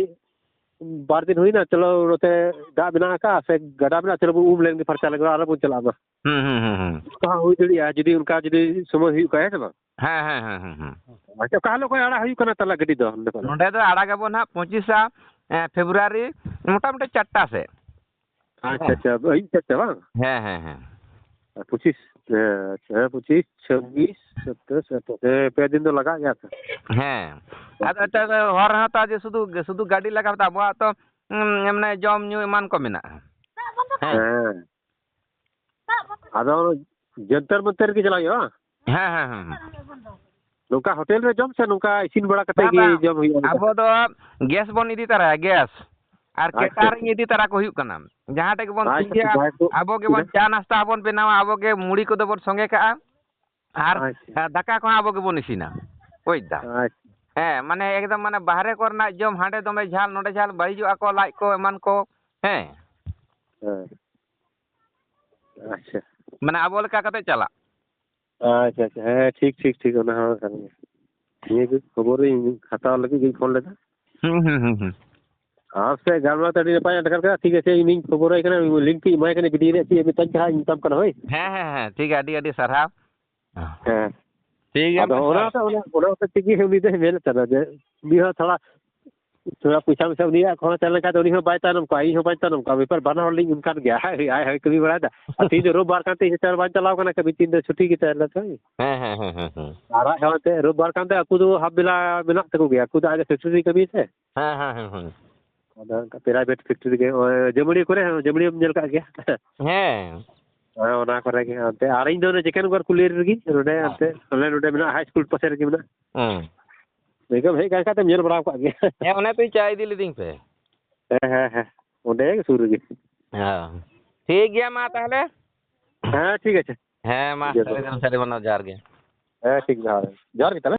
ᱵᱟᱨ ᱫᱤᱱ ᱦᱩᱭᱱᱟ, ᱪᱚᱞᱚ ᱱᱚᱛᱮ ᱫᱟᱜ ᱢᱮᱱᱟᱜ ᱟᱠᱟᱫᱼᱟ ᱥᱮ ᱜᱟᱰᱟ ᱢᱮᱱᱟᱜᱼᱟ, ᱪᱚᱞᱚ ᱵᱚᱱ ᱩᱢ ᱞᱮᱱ ᱜᱮ, ᱯᱷᱟᱨᱪᱟ ᱞᱮᱱ ᱜᱮ, ᱟᱨᱚ ᱵᱚᱱ ᱪᱟᱞᱟᱜᱼᱟ ᱢᱟ᱾ ᱦᱩᱸ, ᱦᱩᱸ, ᱦᱩᱸ, ᱦᱩᱸ᱾ ᱚᱱᱠᱟ ᱦᱚᱸ ᱦᱩᱭ ᱫᱟᱲᱮᱭᱟᱜᱼᱟ, ᱡᱩᱫᱤ ᱚᱱᱠᱟ ᱡᱩᱫᱤ ᱥᱚᱢᱚᱭ ᱦᱩᱭᱩᱜ ᱠᱷᱟᱱ, ᱦᱮᱸ ᱥᱮ ᱵᱟᱝ? ᱦᱮᱸ, ᱦᱮᱸ, ᱦᱮᱸ, ᱦᱮᱸ, ᱦᱮᱸ᱾ ᱟᱪᱪᱷᱟ, ᱚᱠᱟ ᱦᱤᱞᱳᱜ ᱠᱷᱚᱱ ᱟᱲᱟᱜ ᱦᱩᱭᱩᱜ ᱠᱟᱱᱟ ᱛᱟᱦᱚᱞᱮ ᱜᱟᱹᱰᱤ ᱫᱚ ᱱᱚᱸᱰᱮ ᱠᱷᱚᱱ? ᱱᱚᱸᱰᱮ ᱫᱚ ᱟᱲᱟᱜᱟᱵᱚᱱ ᱦᱟᱸᱜ ᱯᱚᱸᱪᱤᱥᱟ, ᱮ, ᱯᱷᱮᱵᱽᱨᱩᱣᱟᱨᱤ, ᱢᱚᱴᱟᱢᱩᱴᱤ ᱪᱟᱨᱴᱟ ᱥᱮᱫ᱾ ᱟᱪᱪᱷᱟ, ᱦᱮᱸ᱾ ᱟᱪᱪᱷᱟ, ᱟᱹᱭᱩᱵ ᱥᱮᱫ ᱛᱮ ᱵᱟᱝ? ᱦᱮᱸ, ᱦᱮᱸ, ᱦᱮᱸ᱾ ᱟᱨ ᱯᱚᱸᱪᱤᱥ, ᱦᱮᱸ, ᱟᱪᱪᱷᱟ, ᱦᱮᱸ, ᱯᱚᱸᱪᱤᱥ, ᱪᱷᱟᱵᱵᱤᱥ, ᱥᱟᱛᱟᱥ, ᱟᱴᱷᱟᱥ, ᱦᱮᱸ, ᱯᱮ ᱫᱤᱱ ᱫᱚ ᱞᱟᱜᱟᱜ ᱜᱮᱭᱟ ᱛᱚ᱾ ᱦᱮᱸ᱾ ᱟᱫᱚ ᱮᱱᱛᱮᱫ ᱦᱚᱨ ᱨᱮᱦᱚᱸ ᱛᱚ ᱡᱮ ᱥᱩᱫᱷᱩ, ᱥᱩᱫᱷᱩ ᱜᱟᱹᱰᱤ ᱞᱟᱜᱟ ᱠᱟᱛᱮ ᱟᱵᱚᱣᱟᱜ ᱛᱚ, ᱩᱸ, ᱢᱟᱱᱮ ᱡᱚᱢ ᱧᱩ ᱮᱢᱟᱱ ᱠᱚ ᱢᱮᱱᱟᱜᱼᱟ᱾ ᱦᱮᱸ᱾ ᱦᱮᱸ᱾ ᱟᱫᱚ ᱡᱚᱱᱛᱚᱨ ᱢᱚᱱᱛᱚᱨ ᱨᱮᱜᱮ ᱪᱟᱞᱟᱜ ᱦᱩᱭᱩᱜᱼᱟ, ᱵᱟᱝ? ᱦᱮᱸ, ᱦᱮᱸ, ᱦᱮᱸ, ᱦᱮᱸ᱾ ᱱᱚᱝᱠᱟ ᱦᱳᱴᱮᱞ ᱨᱮ ᱡᱚᱢ ᱥᱮ ᱱᱚᱝᱠᱟ ᱤᱥᱤᱱ ᱵᱟᱲᱟ ᱠᱟᱛᱮ ᱵᱟᱝ, ᱜᱮ ᱵᱟᱝ᱾ ᱡᱚᱢ ᱦᱩᱭᱩᱜᱼᱟ ᱱᱚᱝᱠᱟ? ᱟᱵᱚ ᱫᱚ ᱜᱮᱥ ᱵᱚᱱ ᱤᱫᱤ ᱛᱟᱨᱟᱭᱟ, ᱜᱮᱥ᱾ ᱟᱨ ᱟᱪᱪᱷᱟ, ᱠᱮᱴᱟᱨᱤᱝ ᱟᱪᱪᱷᱟ᱾ ᱤᱫᱤ ᱛᱟᱨᱟ ᱠᱚ ᱦᱩᱭᱩᱜ ᱠᱟᱱᱟ᱾ ᱡᱟᱦᱟᱸ ᱴᱷᱮᱡ ᱜᱮᱵᱚᱱ ᱟᱪᱪᱷᱟ, ᱛᱤᱸᱜᱩᱭᱟ, ᱡᱟᱦᱟᱸᱭ ᱠᱚ ᱟᱵᱚ ᱜᱮᱵᱚᱱ ᱪᱟ ᱱᱟᱥᱛᱟ ᱦᱚᱸᱵᱚᱱ ᱵᱮᱱᱟᱣᱟ, ᱟᱵᱚ ᱜᱮ ᱢᱩᱲᱤ ᱠᱚᱫᱚ ᱵᱚᱱ ᱥᱚᱸᱜᱮ ᱠᱟᱜᱼᱟ᱾ ᱟᱨ, ᱟᱪᱪᱷᱟ᱾ ᱮ, ᱫᱟᱠᱟ ᱠᱚᱦᱚᱸ ᱟᱵᱚ ᱜᱮᱵᱚᱱ ᱤᱥᱤᱱᱟ᱾ ᱵᱩᱡᱽ ᱫᱟ? ᱟᱪᱪᱷᱟ᱾ ᱦᱮᱸ, ᱢᱟᱱᱮ ᱮᱠᱫᱚᱢ ᱢᱟᱱᱮ ᱵᱟᱦᱨᱮ ᱠᱚᱨᱮᱱᱟᱜ ᱡᱚᱢ, ᱦᱟᱸᱰᱮ ᱫᱚᱢᱮ ᱡᱷᱟᱞ, ᱱᱚᱰᱮ ᱡᱷᱟᱞ, ᱵᱟᱹᱲᱤᱡᱚᱜᱼᱟ ᱠᱚ ᱞᱟᱡ ᱠᱚ ᱮᱢᱟᱱ ᱠᱚ᱾ ᱦᱮᱸ᱾ ᱦᱮᱸ᱾ ᱟᱪᱪᱷᱟ᱾ ᱢᱟᱱᱮ ᱟᱵᱚ ᱞᱮᱠᱟ ᱠᱟᱛᱮ ᱪᱟᱞᱟᱜ᱾ ᱟᱪᱪᱷᱟ, ᱟᱪᱪᱷᱟ᱾ ᱦᱮᱸ, ᱴᱷᱤᱠ, ᱴᱷᱤᱠ, ᱴᱷᱤᱠ᱾ ᱚᱱᱟ ᱦᱚᱸ ᱠᱟᱱ ᱜᱮᱭᱟ᱾ ᱱᱤᱭᱟᱹ ᱜᱮ ᱠᱷᱚᱵᱚᱨᱤᱧ ᱦᱟᱛᱟᱣ ᱞᱟᱹᱜᱤᱫ ᱜᱤᱧ ᱯᱷᱳᱱ ᱞᱮᱫᱟ᱾ ᱦᱩᱸ, ᱦᱩᱸ, ᱦᱩᱸ, ᱦᱩᱸ᱾ ᱟᱢ ᱥᱮ ᱜᱟᱞᱢᱟᱨᱟᱣ ᱛᱮ ᱟᱹᱰᱤ ᱱᱟᱯᱟᱭ ᱟᱴᱠᱟᱨ ᱠᱮᱫᱟ᱾ ᱴᱷᱤᱠ ᱟᱪᱷᱮ, ᱤᱧᱤᱧ ᱠᱷᱚᱵᱚᱨᱟᱭ ᱠᱟᱱᱟ, ᱞᱤᱝᱠ ᱠᱚᱧ ᱮᱢᱟᱭ ᱠᱟᱱᱟ, ᱵᱷᱤᱰᱤᱭᱳ ᱨᱮᱭᱟᱜ ᱪᱮᱫ ᱮ ᱢᱮᱛᱟᱧ ᱠᱟᱱᱟ, ᱤᱧ ᱢᱮᱛᱟᱢ ᱠᱟᱱᱟ, ᱦᱳᱭ᱾ ᱦᱮᱸ, ᱦᱮᱸ, ᱦᱮᱸ, ᱴᱷᱤᱠ ᱜᱮᱭᱟ, ᱟᱹᱰᱤ, ᱟᱹᱰᱤ ᱥᱟᱨᱦᱟᱣ᱾ ᱦᱮᱸ᱾ ᱴᱷᱤᱠ ᱜᱮᱭᱟ, ᱟᱫᱚ ᱢᱟ ᱚᱱᱟ ᱛᱟᱦᱚᱞᱮ᱾ ᱦᱚᱛᱮ, ᱚᱱᱟ ᱦᱚᱛᱮ ᱛᱮᱜᱮ ᱩᱱᱤ ᱫᱚᱭ ᱢᱮᱱᱮᱫ ᱛᱟᱦᱮᱱᱟ ᱡᱮ, ᱩᱱᱤ ᱦᱚᱸ ᱛᱷᱚᱲᱟ, ᱛᱷᱚᱲᱟ ᱯᱚᱭᱥᱟ ᱢᱚᱭᱥᱟ ᱩᱱᱤᱭᱟᱜ ᱠᱷᱚᱨᱚᱪ ᱛᱟᱦᱮᱸ ᱞᱮᱱᱠᱷᱟᱱ ᱫᱚ ᱩᱱᱤ ᱦᱚᱸ ᱵᱟᱭ ᱛᱟᱭᱱᱚᱢ ᱠᱚᱜᱼᱟ, ᱤᱧ ᱦᱚᱸ ᱵᱟᱹᱧ ᱛᱟᱭᱱᱚᱢ ᱠᱚᱜᱼᱟ᱾ ᱵᱮᱯᱟᱨ ᱵᱟᱱᱟ ᱦᱚᱲ ᱞᱤᱧ ᱚᱱᱠᱟᱱ ᱜᱮᱭᱟ᱾ ᱟᱡ, ᱟᱡ ᱦᱚᱸᱭ ᱠᱟᱹᱢᱤ ᱵᱟᱲᱟᱭᱮᱫᱟ᱾ ᱟᱨ ᱛᱮᱦᱮᱧ ᱫᱚ ᱨᱳᱵ ᱵᱟᱨ ᱠᱟᱱ ᱛᱮ ᱤᱧ ᱦᱚᱸ ᱵᱟᱹᱧ ᱪᱟᱞᱟᱣ ᱠᱟᱱᱟ ᱠᱟᱹᱢᱤ, ᱛᱮᱦᱮᱧ ᱫᱚ ᱪᱷᱩᱴᱤ ᱜᱮ ᱛᱟᱦᱮᱸ ᱞᱮᱱ ᱛᱟᱭ᱾ ᱦᱮᱸ, ᱦᱮᱸ, ᱦᱮᱸ, ᱦᱮᱸ, ᱦᱮᱸ᱾ ᱟᱨ ᱟᱡ ᱦᱚᱸ ᱮᱱᱛᱮᱫ ᱨᱳᱵ ᱵᱟᱨ ᱠᱟᱱ ᱛᱮ ᱟᱠᱚ ᱫᱚ ᱦᱟᱯ ᱵᱮᱞᱟ ᱢᱮᱱᱟᱜ ᱛᱟᱠᱚ ᱜᱮᱭᱟ, ᱟᱠᱚ ᱫᱚ ᱟᱡ ᱫᱚ ᱯᱷᱮᱠᱴᱨᱤ ᱨᱮ ᱠᱟᱹᱢᱤᱭᱟ ᱥᱮ᱾ ᱦᱮᱸ, ᱦᱮᱸ, ᱦᱮᱸ, ᱦᱮᱸ᱾ ᱟᱫᱚ ᱚᱱᱠᱟ ᱯᱨᱟᱭᱵᱷᱮᱴ ᱯᱷᱮᱠᱴᱨᱤ ᱨᱮᱜᱮ, ᱱᱚᱜᱼᱚᱭ ᱡᱟᱹᱢᱩᱲᱤᱭᱟᱹ ᱠᱚᱨᱮ ᱦᱚᱸ, ᱡᱟᱹᱢᱩᱲᱤᱭᱟᱹᱢ ᱧᱮᱞ ᱠᱟᱜ ᱜᱮᱭᱟ᱾ ᱦᱮᱸ᱾ ᱦᱮᱸ, ᱚᱱᱟ ᱠᱚᱨᱮ ᱜᱮ ᱚᱱᱛᱮ᱾ ᱟᱨ ᱤᱧ ᱫᱚ ᱚᱱᱮ ᱡᱮᱠᱮᱱ ᱜᱚᱨ ᱠᱩᱞᱤ ᱨᱮᱜᱮ, ᱱᱚᱰᱮ ᱦᱮᱸ᱾ ᱚᱱᱛᱮ, ᱟᱞᱮ ᱱᱚᱰᱮ ᱢᱮᱱᱟᱜᱼᱟ, ᱦᱟᱭ ᱥᱠᱩᱞ ᱯᱟᱥᱮ ᱨᱮᱜᱮ ᱢᱮᱱᱟᱜᱼᱟ᱾ ᱦᱮᱸ᱾ ᱮᱠᱫᱚᱢ ᱦᱮᱡ ᱠᱟᱱ ᱠᱷᱟᱡ ᱫᱚᱢ ᱧᱮᱞ ᱵᱟᱲᱟ ᱟᱠᱟᱫ ᱜᱮᱭᱟ᱾ ᱦᱮᱸ, ᱚᱱᱮ ᱛᱚᱧ ᱪᱟ ᱤᱫᱤ ᱞᱤᱫᱤᱧ ᱯᱮ᱾ ᱦᱮᱸ, ᱦᱮᱸ, ᱦᱮᱸ, ᱚᱸᱰᱮ ᱜᱮ ᱥᱩᱨ ᱨᱮᱜᱮ᱾ ᱦᱮᱸ᱾ ᱴᱷᱤᱠ ᱜᱮᱭᱟ ᱢᱟ ᱛᱟᱦᱚᱞᱮ᱾ ᱦᱮᱸ, ᱴᱷᱤᱠ ᱟᱪᱷᱮ᱾ ᱦᱮᱸ, ᱢᱟ, ᱴᱷᱤᱠ ᱜᱮᱭᱟ ᱥᱟᱹᱨᱤ ᱛᱚᱵᱮ᱾ ᱫᱚ ᱥᱟᱹᱨᱤ ᱢᱟᱱᱟᱣ, ᱡᱚᱦᱟᱨ ᱜᱮ᱾ ᱦᱮᱸ, ᱴᱷᱤᱠ, ᱡᱚᱦᱟᱨ ᱜᱮ᱾ ᱡᱚᱦᱟᱨ ᱜᱮ ᱛᱟᱦᱞᱮ᱾